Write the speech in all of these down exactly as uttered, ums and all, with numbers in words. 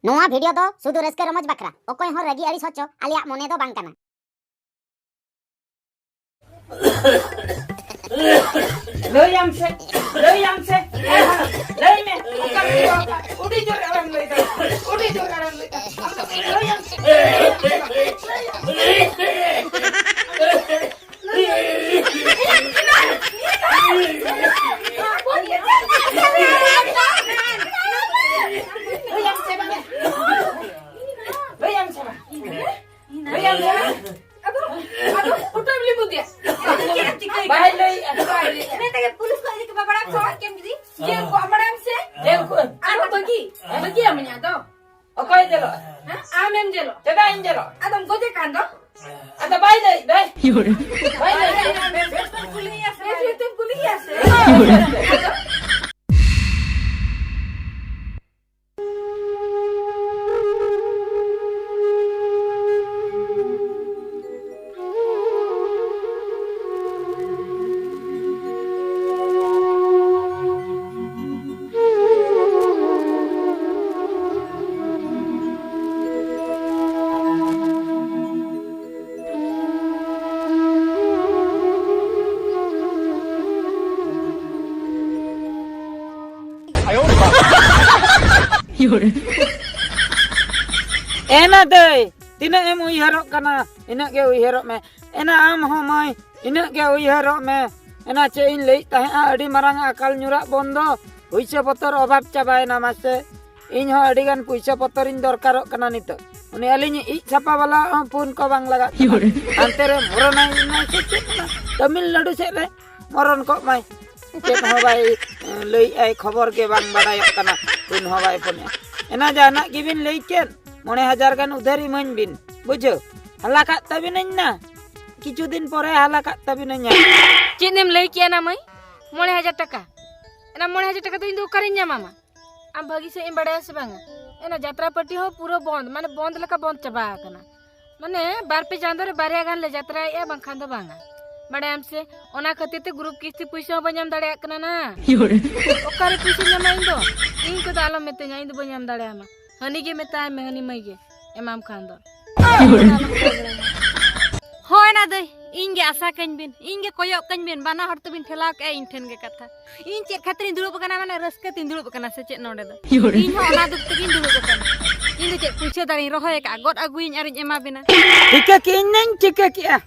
ᱱᱚᱣᱟ ᱵᱷᱤᱰᱤᱭᱳ ᱫᱚ ᱥᱩᱫᱷᱩ ᱨᱟᱹᱥᱠᱟᱹ ᱨᱚᱢᱚᱡᱽ ᱵᱟᱠᱷᱨᱟ, ᱚᱠᱚᱭ ᱦᱚᱸ ᱨᱟᱹᱜᱤ ᱟᱹᱲᱤᱥ ᱦᱚᱪᱚ ᱟᱞᱮᱭᱟᱜ ᱢᱚᱱᱮ ᱫᱚ ᱵᱟᱝ ᱠᱟᱱᱟ᱾ ᱞᱟᱹᱭᱟᱢ ᱥᱮ, ᱞᱟᱹᱭᱟᱢ ᱥᱮ, ᱮ ᱦᱟᱲᱟᱢ, ᱞᱟᱹᱭ ᱢᱮ, ᱚᱠᱟ ᱨᱮᱢ ᱪᱟᱞᱟᱣ ᱠᱟᱱᱟ? ᱟᱹᱰᱤ ᱡᱳᱨ ᱟᱲᱟᱝ ᱞᱟᱹᱭ ᱫᱟ, ᱟᱹᱰᱤ ᱡᱳᱨ ᱟᱲᱟᱝ ᱞᱟᱹᱭ ᱫᱟ᱾ ᱟᱢ ᱫᱚ ᱞᱟᱹᱭᱟᱢ ᱥᱮ, ᱞᱟᱹᱭᱟᱢ ᱥᱮ, ᱞᱟᱹᱭᱟᱢ ᱥᱮ ᱵᱟᱝ? ᱞᱟᱹᱭᱟᱢ ᱥᱮ ᱵᱟᱝ? ᱞᱟᱹᱭᱟᱢ ᱥᱮ ᱵᱟᱝ? ᱟᱫᱚ, ᱟᱫᱚ ᱯᱷᱳᱴᱳ ᱵᱤᱞᱤ ᱵᱩᱫᱤᱭᱟ᱾ ᱵᱟᱭ ᱞᱟᱹᱭ, ᱵᱟᱭ ᱞᱟᱹᱭ᱾ ᱤᱱᱟᱹ ᱛᱮᱜᱮ ᱯᱩᱞᱤᱥ ᱠᱚ ᱤᱫᱤ ᱠᱮᱫᱟ ᱵᱟᱵᱟᱲᱟ ᱠᱚ, ᱪᱮᱫ ᱮᱢ ᱡᱩᱫᱤ? ᱡᱮᱞ ᱠᱚ ᱟᱢᱟᱲᱟᱢ ᱥᱮ? ᱡᱮᱞ ᱠᱚ᱾ ᱟᱨ ᱵᱟᱹᱜᱤ, ᱵᱟᱹᱜᱤᱭᱟᱢ ᱤᱧ ᱟᱫᱚ᱾ ᱚᱠᱚᱭ ᱡᱮᱞᱚᱜ? ᱦᱮᱸ, ᱟᱢᱮᱢ ᱡᱮᱞᱚᱜ᱾ ᱪᱮᱫᱟᱜ ᱤᱧ ᱡᱮᱞᱚᱜ? ᱟᱫᱚᱢ ᱜᱚᱡᱮ ᱠᱟᱱ ᱫᱚ᱾ ᱟᱫᱚ ᱵᱟᱭ ᱞᱟᱹᱭ ᱫᱟᱭ᱾ ᱵᱟᱭ ᱞᱟᱹᱭ ᱫᱟᱭ᱾ ᱵᱮᱥ ᱵᱮᱥ ᱛᱮᱢ ᱠᱩᱞᱤᱭᱮᱭᱟ ᱥᱮ? ᱵᱮᱥ ᱵᱮᱥ ᱛᱮᱢ ᱠᱩᱞᱤᱭᱮᱭᱟ ᱥᱮ? ᱮᱱᱟ ᱫᱟᱹᱭ, ᱛᱤᱱᱟᱹᱜ ᱮᱢ ᱩᱭᱦᱟᱹᱨᱚᱜ ᱠᱟᱱᱟ, ᱤᱱᱟᱹᱜ ᱜᱮ ᱩᱭᱦᱟᱹᱨᱚᱜ ᱢᱮ᱾ ᱮᱱᱟ ᱟᱢ ᱦᱚᱸ ᱢᱟᱹᱭ, ᱤᱱᱟᱹᱜ ᱜᱮ ᱩᱭᱦᱟᱹᱨᱚᱜ ᱢᱮ᱾ ᱮᱱᱟ ᱪᱮᱫ ᱤᱧ ᱞᱟᱹᱭᱮᱫ ᱛᱟᱦᱮᱸᱫᱼᱟ, ᱟᱹᱰᱤ ᱢᱟᱨᱟᱝ ᱟᱠᱟᱞ ᱧᱩᱨᱟᱜ ᱵᱚᱱ ᱫᱚ, ᱯᱩᱭᱥᱟᱹ ᱵᱚᱛᱚᱨ ᱚᱵᱷᱟᱵᱽ ᱪᱟᱵᱟᱭᱮᱱᱟ ᱢᱟᱥᱮ᱾ ᱤᱧ ᱦᱚᱸ ᱟᱹᱰᱤ ᱜᱟᱱ ᱯᱩᱭᱥᱟᱹ ᱵᱚᱛᱚᱨᱤᱧ ᱫᱚᱨᱠᱟᱨᱚᱜ ᱠᱟᱱᱟ ᱱᱤᱛᱚᱜ᱾ ᱩᱱᱤ ᱟᱹᱞᱤᱧ ᱤᱡ ᱥᱟᱯᱷᱟ ᱵᱟᱞᱟ ᱦᱚᱸ ᱯᱷᱳᱱ ᱠᱚ ᱵᱟᱝ ᱞᱟᱜᱟᱜ ᱠᱟᱱᱟ᱾ ᱦᱟᱱᱛᱮ ᱨᱮ ᱢᱚᱨᱚᱱᱟᱭ ᱮᱱᱟᱭ ᱥᱮ ᱪᱮᱫ ᱠᱟᱱᱟ, ᱛᱟᱢᱤᱞᱱᱟᱰᱩ ᱥᱮᱫ ᱨᱮ ᱢᱚᱨᱚᱱ ᱠᱚᱜ ᱢᱟᱭ᱾ ᱪᱮᱫ ᱦᱚᱸ ᱵᱟᱭ ᱞᱟᱹᱭᱮᱫᱼᱟᱭ, ᱠᱷᱚᱵᱚᱨ ᱜᱮ ᱵᱟᱝ ᱵᱟᱰᱟᱭᱚᱜ ᱠᱟᱱᱟ, ᱯᱷᱳᱱ ᱦᱚᱸ ᱵᱟᱭ ᱯᱷᱳᱱᱮᱫᱼᱟ᱾ ᱮᱱᱟ ᱡᱟᱦᱟᱱᱟᱜ ᱜᱮᱵᱤᱱ ᱞᱟᱹᱭ ᱠᱮᱫ, ᱢᱚᱬᱮ ᱦᱟᱡᱟᱨ ᱜᱟᱱ ᱩᱫᱷᱟᱹᱨ ᱤᱢᱟᱹᱧ ᱵᱤᱱ, ᱵᱩᱡᱷᱟᱹᱣ? ᱦᱟᱞᱟ ᱠᱟᱜ ᱛᱟᱹᱵᱤᱱᱟᱹᱧ ᱱᱟ, ᱠᱤᱪᱷᱩ ᱫᱤᱱ ᱯᱚᱨᱮ ᱦᱟᱞᱟ ᱠᱟᱜ ᱛᱟᱹᱵᱤᱱᱟᱹᱧ ᱦᱟᱸᱜ᱾ ᱪᱮᱫ ᱮᱢ ᱞᱟᱹᱭ ᱠᱮᱜᱼᱟ ᱱᱟ ᱢᱟᱹᱭ? ᱢᱚᱬᱮ ᱦᱟᱡᱟᱨ ᱴᱟᱠᱟ? ᱮᱱᱟ ᱢᱚᱬᱮ ᱦᱟᱡᱟᱨ ᱴᱟᱠᱟ ᱫᱚ ᱤᱧ ᱫᱚ ᱚᱠᱟᱨᱤᱧ ᱧᱟᱢᱟ ᱢᱟ? ᱟᱢ ᱵᱷᱟᱹᱜᱤ ᱥᱮᱫ ᱮᱢ ᱵᱟᱲᱟᱭᱟ ᱥᱮ ᱵᱟᱝᱟ? ᱮᱱᱟ ᱡᱟᱛᱨᱟ ᱯᱟᱹᱴᱤ ᱦᱚᱸ ᱯᱩᱨᱟᱹ ᱵᱚᱱᱫ, ᱢᱟᱱᱮ ᱵᱚᱱᱫ ᱞᱮᱠᱟ ᱵᱚᱱᱫ ᱪᱟᱵᱟ ᱟᱠᱟᱱᱟ᱾ ᱢᱟᱱᱮ ᱵᱟᱨ ᱯᱮ ᱪᱟᱸᱫᱳ ᱨᱮ ᱵᱟᱨᱭᱟ ᱜᱟᱱ ᱞᱮ ᱡᱟᱛᱨᱟᱭᱮᱫᱼᱟ, ᱵᱟᱝᱠᱷᱟᱱ ᱫᱚ ᱵᱟᱝᱟ᱾ ᱵᱟᱲᱟᱭᱟᱢ ᱥᱮ, ᱚᱱᱟ ᱠᱷᱟᱹᱛᱤᱨ ᱛᱮ ᱜᱨᱩᱯ ᱠᱤᱥᱛᱤ ᱯᱩᱭᱥᱟᱹ ᱦᱚᱸ ᱵᱟᱹᱧ ᱮᱢ ᱫᱟᱲᱮᱭᱟᱜ ᱠᱟᱱᱟ ᱱᱟ᱾ ᱚᱠᱟᱨᱮ ᱯᱩᱭᱥᱟᱹᱧ ᱧᱟᱢᱟ ᱤᱧ ᱫᱚ? ᱤᱧ ᱠᱚᱫᱚ ᱟᱞᱚᱢ ᱢᱤᱛᱟᱹᱧᱟ, ᱤᱧ ᱫᱚ ᱵᱟᱹᱧ ᱮᱢ ᱫᱟᱲᱮᱭᱟᱢᱟ᱾ ᱦᱟᱹᱱᱤ ᱜᱮ ᱢᱮᱛᱟᱭ ᱢᱮ, ᱦᱟᱹᱱᱤ ᱢᱟᱹᱭ ᱜᱮ ᱮᱢᱟᱢ ᱠᱷᱟᱱ ᱫᱚ᱾ ᱦᱳᱭ ᱱᱟ ᱫᱟᱹᱭ, ᱤᱧ ᱜᱮ ᱟᱥᱟ ᱠᱟᱹᱧ ᱵᱤᱱ, ᱤᱧ ᱜᱮ ᱠᱚᱭᱚᱜ ᱠᱟᱹᱧ ᱵᱤᱱ, ᱵᱟᱱᱟ ᱦᱚᱲ ᱛᱮᱵᱤᱱ ᱴᱷᱮᱞᱟᱣ ᱠᱮᱜᱼᱟ ᱤᱧ ᱴᱷᱮᱱ ᱜᱮ ᱠᱟᱛᱷᱟ᱾ ᱤᱧ ᱪᱮᱫ ᱠᱷᱟᱹᱛᱤᱨᱤᱧ ᱫᱩᱲᱩᱵ ᱟᱠᱟᱱᱟ, ᱢᱟᱱᱮ ᱨᱟᱹᱥᱠᱟᱹ ᱛᱤᱧ ᱫᱩᱲᱩᱵ ᱟᱠᱟᱱᱟ ᱥᱮ ᱪᱮᱫ ᱱᱚᱰᱮ ᱫᱚ? ᱤᱧ ᱦᱚᱸ ᱚᱱᱟ ᱫᱩᱠ ᱛᱮᱜᱤᱧ ᱫᱩᱲᱩᱵ ᱟᱠᱟᱱᱟ᱾ ᱤᱧ ᱫᱚ ᱪᱮᱫ ᱯᱩᱭᱥᱟᱹ ᱫᱟᱨᱮᱧ ᱨᱚᱦᱚᱭ ᱟᱠᱟᱫᱼᱟ, ᱜᱚᱫ ᱟᱹᱜᱩᱭᱟᱹᱧ ᱟᱨᱤᱧ ᱮᱢᱟ ᱵᱤᱱᱟ? ᱴᱷᱤᱠᱟᱹ ᱠᱮᱜᱼᱟᱹᱧ ᱱᱟᱧ, ᱴᱷᱤᱠᱟᱹ ᱠᱮᱜᱼᱟ᱾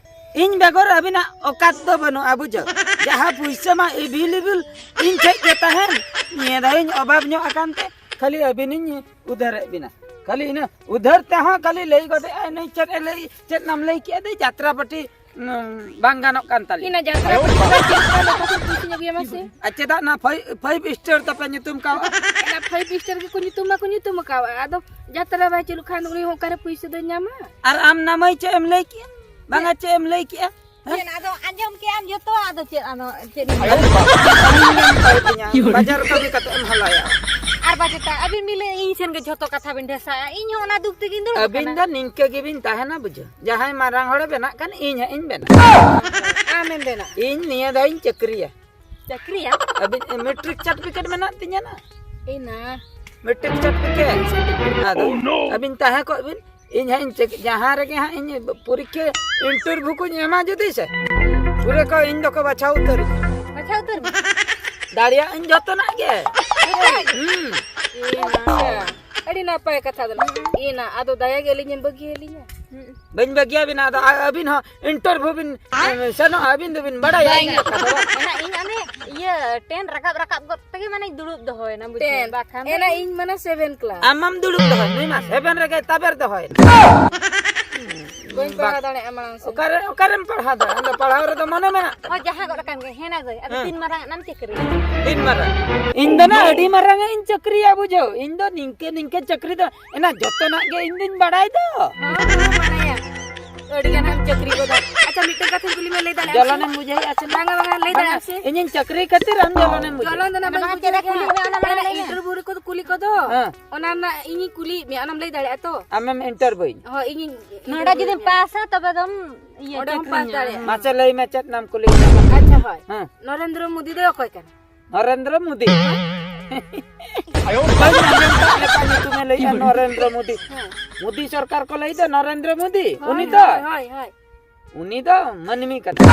ᱤᱧ ᱵᱮᱜᱚᱨ ᱟᱹᱵᱤᱱᱟᱜ ᱚᱠᱟᱛ ᱫᱚ ᱵᱟᱹᱱᱩᱜᱼᱟ, ᱵᱩᱡᱷᱟᱹᱣ᱾ ᱡᱟᱦᱟᱸ ᱯᱩᱭᱥᱟᱹ ᱢᱟ available ᱤᱧ ᱴᱷᱮᱡ ᱜᱮ ᱛᱟᱦᱮᱱ, ᱱᱤᱭᱟᱹ ᱫᱷᱟᱣ ᱤᱧ ᱚᱵᱷᱟᱵᱽ ᱧᱚᱜ ᱟᱠᱟᱱ ᱛᱮ ᱠᱷᱟᱹᱞᱤ ᱟᱹᱵᱤᱱᱤᱧ ᱩᱫᱷᱟᱹᱨᱮᱫ ᱵᱤᱱᱟ᱾ ᱠᱷᱟᱹᱞᱤ ᱤᱱᱟᱹ ᱩᱫᱷᱟᱹᱨ ᱛᱮᱦᱚᱸ ᱠᱷᱟᱹᱞᱤ ᱞᱟᱹᱭ ᱜᱚᱫᱮᱜᱼᱟᱭ ᱱᱩᱭ, ᱪᱮᱫ ᱮ ᱞᱟᱹᱭ, ᱪᱮᱫ ᱮᱢ ᱞᱟᱹᱭ ᱠᱮᱜᱼᱟ ᱫᱟᱹᱭ, ᱡᱟᱛᱨᱟ ᱯᱟᱹᱴᱤ ᱩᱸ, ᱵᱟᱝ ᱜᱟᱱᱚᱜ ᱠᱟᱱ ᱛᱟᱞᱮᱭᱟ᱾ ᱤᱱᱟᱹ ᱡᱟᱛᱨᱟ ᱯᱟᱹᱴᱤ ᱠᱚᱫᱚ ᱪᱮᱫ ᱞᱮᱠᱟ ᱞᱮᱠᱟ ᱛᱮ ᱯᱩᱭᱥᱟᱹᱧ ᱟᱹᱜᱩᱭᱟ ᱢᱟᱥᱮ? ᱟᱨ ᱪᱮᱫᱟᱜ ᱱᱟ ᱯᱷᱟᱭᱤ-, ᱯᱷᱟᱭᱤᱵᱷ ᱥᱴᱟᱨ ᱛᱟᱯᱮ ᱧᱩᱛᱩᱢ ᱠᱟᱣᱟ? ᱚᱱᱟ ᱯᱷᱟᱭᱤᱵᱷ ᱥᱴᱟᱨ ᱜᱮᱠᱚ ᱧᱩᱛᱩᱢ ᱢᱟᱠᱚ ᱧᱩᱛᱩᱢ ᱟᱠᱟᱣᱟ, ᱟᱫᱚ ᱡᱟᱛᱨᱟ ᱵᱟᱭ ᱪᱟᱹᱞᱩ ᱠᱷᱟᱱ ᱩᱱᱤ ᱦᱚᱸ ᱚᱠᱟᱨᱮ ᱯᱩᱭᱥᱟᱹ ᱫᱚᱭ ᱧᱟᱢᱟ? ᱟᱨ ᱟᱢ ᱱᱟᱢᱟᱹᱭ ᱪᱮᱫ ᱮᱢ ᱞᱟᱹᱭ ᱠᱮᱜᱼᱟ? ᱵᱟᱝᱟ, ᱪᱮᱫ ᱮᱢ ᱞᱟᱹᱭ ᱠᱮᱜᱼᱟ? ᱦᱮᱸ? ᱪᱮᱫ ᱟᱫᱚ ᱟᱸᱡᱚᱢ ᱠᱮᱜᱼᱟᱢ ᱡᱚᱛᱚ, ᱟᱫᱚ ᱪᱮᱫ ᱟᱫᱚ ᱪᱮᱫ ᱮᱢ ᱟᱹᱞᱤᱧ ᱵᱟᱝ ᱟᱹᱞᱤᱧ ᱵᱟᱝ ᱢᱮᱛᱟᱭ ᱛᱤᱧᱟ, ᱵᱟᱡᱟᱨ ᱠᱟᱹᱢᱤ ᱠᱟᱛᱮ ᱮᱢ ᱦᱟᱞᱟᱭᱟ᱾ ᱟᱨ ᱵᱟᱡᱮᱛᱟ ᱟᱹᱵᱤᱱ ᱵᱤᱱ ᱞᱟᱹᱭ ᱤᱧ ᱥᱮᱱ ᱜᱮ ᱡᱷᱚᱛᱚ ᱠᱟᱛᱷᱟ ᱵᱤᱱ ᱰᱷᱮᱥᱟᱜᱼᱟ, ᱤᱧ ᱦᱚᱸ ᱚᱱᱟ ᱫᱩᱠ ᱛᱮᱜᱤᱧ ᱫᱩᱲᱩᱵ ᱟᱹᱵᱤᱱ ᱟᱠᱟᱱᱟ᱾ ᱫᱚ ᱱᱤᱝᱠᱟᱹ ᱜᱮᱵᱤᱱ ᱛᱟᱦᱮᱱᱟ, ᱵᱩᱡᱷᱟᱹᱣ᱾ ᱡᱟᱦᱟᱸᱭ ᱢᱟᱨᱟᱝ ᱦᱚᱲᱮ ᱵᱮᱱᱟᱜ ᱠᱟᱱ, ᱤᱧ ᱦᱟᱸᱜ ᱤᱧ ᱵᱮᱱᱟᱜᱼᱟ᱾ ᱟᱢᱮᱢ ᱵᱮᱱᱟᱜᱼᱟ᱾ ᱤᱧ ᱱᱤᱭᱟᱹ ᱫᱷᱟᱣ ᱤᱧ ᱪᱟᱹᱠᱨᱤᱭᱟ᱾ ᱪᱟᱹᱠᱨᱤᱭᱟ? ᱟᱹᱵᱤᱱ ᱢᱮᱴᱨᱤᱠ ᱥᱟᱨᱴᱤᱯᱷᱤᱠᱮᱴ ᱢᱮᱱᱟᱜ ᱛᱤᱧᱟᱹ ᱱᱟ᱾ ᱤᱱᱟ᱾ Matric certificate. ᱟᱫᱚ ᱟᱹᱵᱤᱱ ᱛᱟᱦᱮᱸ ᱠᱚᱜ ᱵᱤᱱ, ᱤᱧ ᱦᱟᱸᱜ ᱤᱧ ᱪᱮᱠ, ᱡᱟᱦᱟᱸ ᱨᱮᱜᱮ ᱦᱟᱸᱜ ᱤᱧ ᱯᱚᱨᱤᱠᱠᱷᱟ ᱤᱱᱴᱟᱨᱵᱷᱤᱭᱩ ᱠᱚᱧ ᱮᱢᱟ ᱡᱩᱫᱤ ᱥᱮ, ᱯᱩᱨᱟᱹ ᱠᱚ ᱤᱧ ᱫᱚᱠᱚ ᱵᱟᱪᱷᱟᱣ ᱩᱛᱟᱹᱨ᱾ ᱵᱟᱪᱷᱟᱣ ᱩᱛᱟᱹᱨ ᱢᱮ᱾ ᱫᱟᱲᱮᱭᱟᱜ ᱟᱹᱧ ᱡᱚᱛᱚᱱᱟᱜ ᱜᱮ᱾ ᱦᱩᱸ᱾ ᱤᱱᱟ᱾ ᱟᱹᱰᱤ ᱱᱟᱯᱟᱭ ᱠᱟᱛᱷᱟ ᱫᱚ᱾ ᱤᱱᱟ, ᱟᱫᱚ ᱫᱟᱭᱟ ᱜᱮ ᱟᱹᱞᱤᱧ ᱮᱢ ᱵᱟᱹᱜᱤ ᱟᱹᱞᱤᱧᱟ? ᱵᱟᱹᱧ ᱵᱟᱹᱜᱤᱭᱟᱵᱤᱱᱟ, ᱟᱫᱚ ᱟ-, ᱟᱹᱵᱤᱱ ᱦᱚᱸ ᱤᱱᱴᱟᱨᱵᱷᱤᱭᱩ ᱵᱤᱱ, ᱮ, ᱥᱮᱱᱚᱜᱼᱟ, ᱟᱹᱵᱤᱱ ᱫᱚᱵᱤᱱ ᱵᱟᱲᱟᱭᱟ ᱵᱟᱝ᱾ ᱤᱧᱟᱹᱜ ᱠᱟᱛᱷᱟ ᱵᱟᱝ? ᱮᱱᱟ ᱤᱧ ᱚᱱᱮ ᱤᱭᱟᱹ ᱴᱮᱱ ᱨᱟᱠᱟᱵ ᱨᱟᱠᱟᱵ ᱜᱚᱫ ᱛᱮᱜᱮ ᱢᱟᱱᱮᱧ ᱫᱩᱲᱩᱵ ᱫᱚᱦᱚᱭᱮᱱᱟ, ᱵᱩᱡᱷᱟᱹᱣ? ᱴᱮᱱ᱾ ᱵᱟᱠᱷᱟᱱ ᱫᱚ ᱮᱱᱟ ᱤᱧ ᱢᱟᱱᱮ ᱥᱮᱵᱷᱮᱱ ᱠᱞᱟᱥ᱾ ᱟᱢ ᱢᱟᱢ ᱫᱩᱲᱩᱵ ᱫᱚᱦᱚᱭ, ᱱᱩᱭ ᱢᱟ ᱥᱮᱵᱷᱮᱱ ᱨᱮᱜᱮ ᱛᱟᱵᱮᱨ ᱫᱚᱦᱚᱭᱮᱱᱟ᱾ ᱵᱟᱹᱧ ᱯᱟᱲᱦᱟᱣ ᱫᱟᱲᱮᱭᱟᱜᱼᱟ ᱢᱟᱲᱟᱝ ᱥᱮᱫ᱾ ᱚᱠᱟᱨᱮ, ᱚᱠᱟᱨᱮᱢ ᱯᱟᱲᱦᱟᱣ ᱫᱟᱲᱮᱭᱟᱜᱼᱟ? ᱟᱢ ᱫᱚ ᱯᱟᱲᱦᱟᱣ ᱨᱮᱫᱚ ᱢᱚᱱᱮ ᱢᱮᱱᱟᱜ ᱛᱟᱢᱟ? ᱦᱳᱭ, ᱡᱟᱦᱟᱸ ᱜᱚᱫ ᱟᱠᱟᱱ ᱜᱮ, ᱦᱮᱸ ᱱᱟ ᱫᱟᱹᱭ, ᱟᱫᱚ ᱦᱮᱸ᱾ ᱛᱤᱱ ᱢᱟᱨᱟᱝ ᱟᱜ ᱮᱢ ᱪᱟᱹᱠᱨᱤᱭᱟ? ᱛᱤᱱ ᱢᱟᱨᱟᱝ? ᱤᱧ ᱫᱚ ᱱᱟ ᱟᱹᱰᱤ ᱢᱟᱨᱟᱝ ᱟᱜ ᱤᱧ ᱪᱟᱹᱠᱨᱤᱭᱟ, ᱵᱩᱡᱷᱟᱹᱣ᱾ ᱤᱧ ᱫᱚ ᱱᱤᱝᱠᱟᱹ ᱱᱤᱝᱠᱟᱹ ᱪᱟᱹᱠᱨᱤ ᱫᱚ ᱮᱱᱟ ᱡᱚᱛᱚᱱᱟᱜ ᱜᱮ ᱤᱧ ᱫᱩᱧ ᱵᱟᱲᱟᱭ ᱫᱚ᱾ ᱦᱚᱸ, ᱦᱚᱸ, ᱵᱟᱲᱟᱭᱟ᱾ ᱟᱹᱰᱤ ᱜᱟᱱ ᱮᱢ ᱪᱟᱹᱠᱨᱤ ᱜᱚᱫᱟ᱾ ᱟᱪᱪᱷᱟ, ᱢᱤᱫᱴᱮᱱ ᱠᱟᱛᱷᱟᱧ ᱠᱩᱞᱤ ᱢᱮᱭᱟ, ᱞᱟᱹᱭ ᱫᱟᱲᱮᱭᱟᱜ ᱟᱢ ᱥᱮ? ᱡᱚᱞᱚᱱᱮᱢ ᱵᱩᱡᱷᱟᱹᱣᱮᱫᱼᱟ ᱥᱮ? ᱵᱟᱝᱟ, ᱵᱟᱝᱟ, ᱞᱟᱹᱭ ᱵᱟᱝᱟ, ᱫᱟᱲᱮᱭᱟᱜ ᱟᱢ ᱥᱮ? ᱤᱧᱤᱧ ᱪᱟᱹᱠᱨᱤ ᱠᱷᱟᱹᱛᱤᱨ ᱟᱢ ᱡᱚᱞᱚᱱᱮᱢ ᱵᱩᱡᱷᱟᱹᱣᱟ? ᱡᱚᱞᱚᱱ ᱫᱚ ᱚᱱᱟ ᱵᱟᱹᱧ ᱵᱟᱝᱟ, ᱪᱮᱫ ᱮ ᱵᱩᱡᱷᱟᱹᱣ ᱠᱩᱞᱤ ᱜᱮᱭᱟ᱾ ᱢᱮᱭᱟ, ᱚᱱᱟ ᱢᱟᱲᱟᱝ ᱚᱱᱟ ᱞᱟᱹᱭ ᱢᱮ᱾ ᱤᱱᱴᱟᱨᱵᱷᱤᱭᱩ ᱨᱮᱠᱚ ᱠᱩᱞᱤ ᱠᱚᱫᱚ, ᱦᱮᱸ᱾ ᱚᱱᱟ ᱨᱮᱱᱟᱜ ᱤᱧᱤᱧ ᱠᱩᱞᱤᱭᱮᱫ ᱢᱮᱭᱟ, ᱚᱱᱟᱢ ᱞᱟᱹᱭ ᱫᱟᱲᱮᱭᱟᱜᱼᱟ ᱛᱚ? ᱟᱢᱮᱢ ᱤᱱᱴᱟᱨᱵᱷᱤᱭᱩᱧ᱾ ᱦᱳᱭ, ᱤᱧᱤᱧ ᱱᱚᱰᱮ ᱤᱱᱴᱟᱨᱵᱷᱤᱭᱩ ᱡᱩᱫᱤᱢ ᱢᱮᱭᱟ᱾ ᱯᱟᱥᱟ, ᱛᱚᱵᱮ ᱫᱚᱢ ᱤᱭᱟᱹ, ᱚᱸᱰᱮ ᱦᱚᱸᱢ ᱪᱟᱹᱠᱨᱤ ᱯᱟᱥ ᱧᱟᱢᱟ᱾ ᱫᱟᱲᱮᱭᱟᱜᱼᱟ᱾ ᱢᱟᱥᱮ ᱞᱟᱹᱭ ᱢᱮ, ᱪᱮᱫ ᱱᱟᱢ ᱠᱩᱞᱤ ᱠᱟᱱᱟ? ᱟᱪᱪᱷᱟ, ᱦᱳᱭ᱾ ᱦᱮᱸ᱾ ᱱᱚᱨᱮᱱᱫᱨᱚ ᱢᱳᱫᱤ ᱫᱚᱭ ᱚᱠᱚᱭ ᱠᱟᱱᱟ? ᱱᱚᱨᱮᱱᱫᱨᱚ ᱢᱳᱫᱤ? ᱵᱟᱹᱧ ᱟᱸᱡᱚᱢ ᱠᱟᱜ ᱞᱮᱠᱟ ᱧᱩᱛᱩᱢᱮ ᱞᱟᱹᱭᱮᱜᱼᱟ, ᱱᱚᱨᱮᱱᱫᱨᱚ ᱢᱳᱫᱤ᱾ ᱦᱮᱸ᱾ ᱢᱳᱫᱤ ᱥᱚᱨᱠᱟᱨ ᱠᱚ ᱞᱟᱹᱭ ᱫᱚ ᱱᱚᱨᱮᱱᱫᱨᱚ ᱢᱳᱫᱤ᱾ ᱦᱳᱭ, ᱩᱱᱤ ᱫᱚ, ᱦᱳᱭ, ᱦᱳᱭ, ᱦᱳᱭ᱾ ᱩᱱᱤ ᱫᱚ ᱢᱟᱹᱱᱢᱤ ᱠᱟᱱᱟᱭ᱾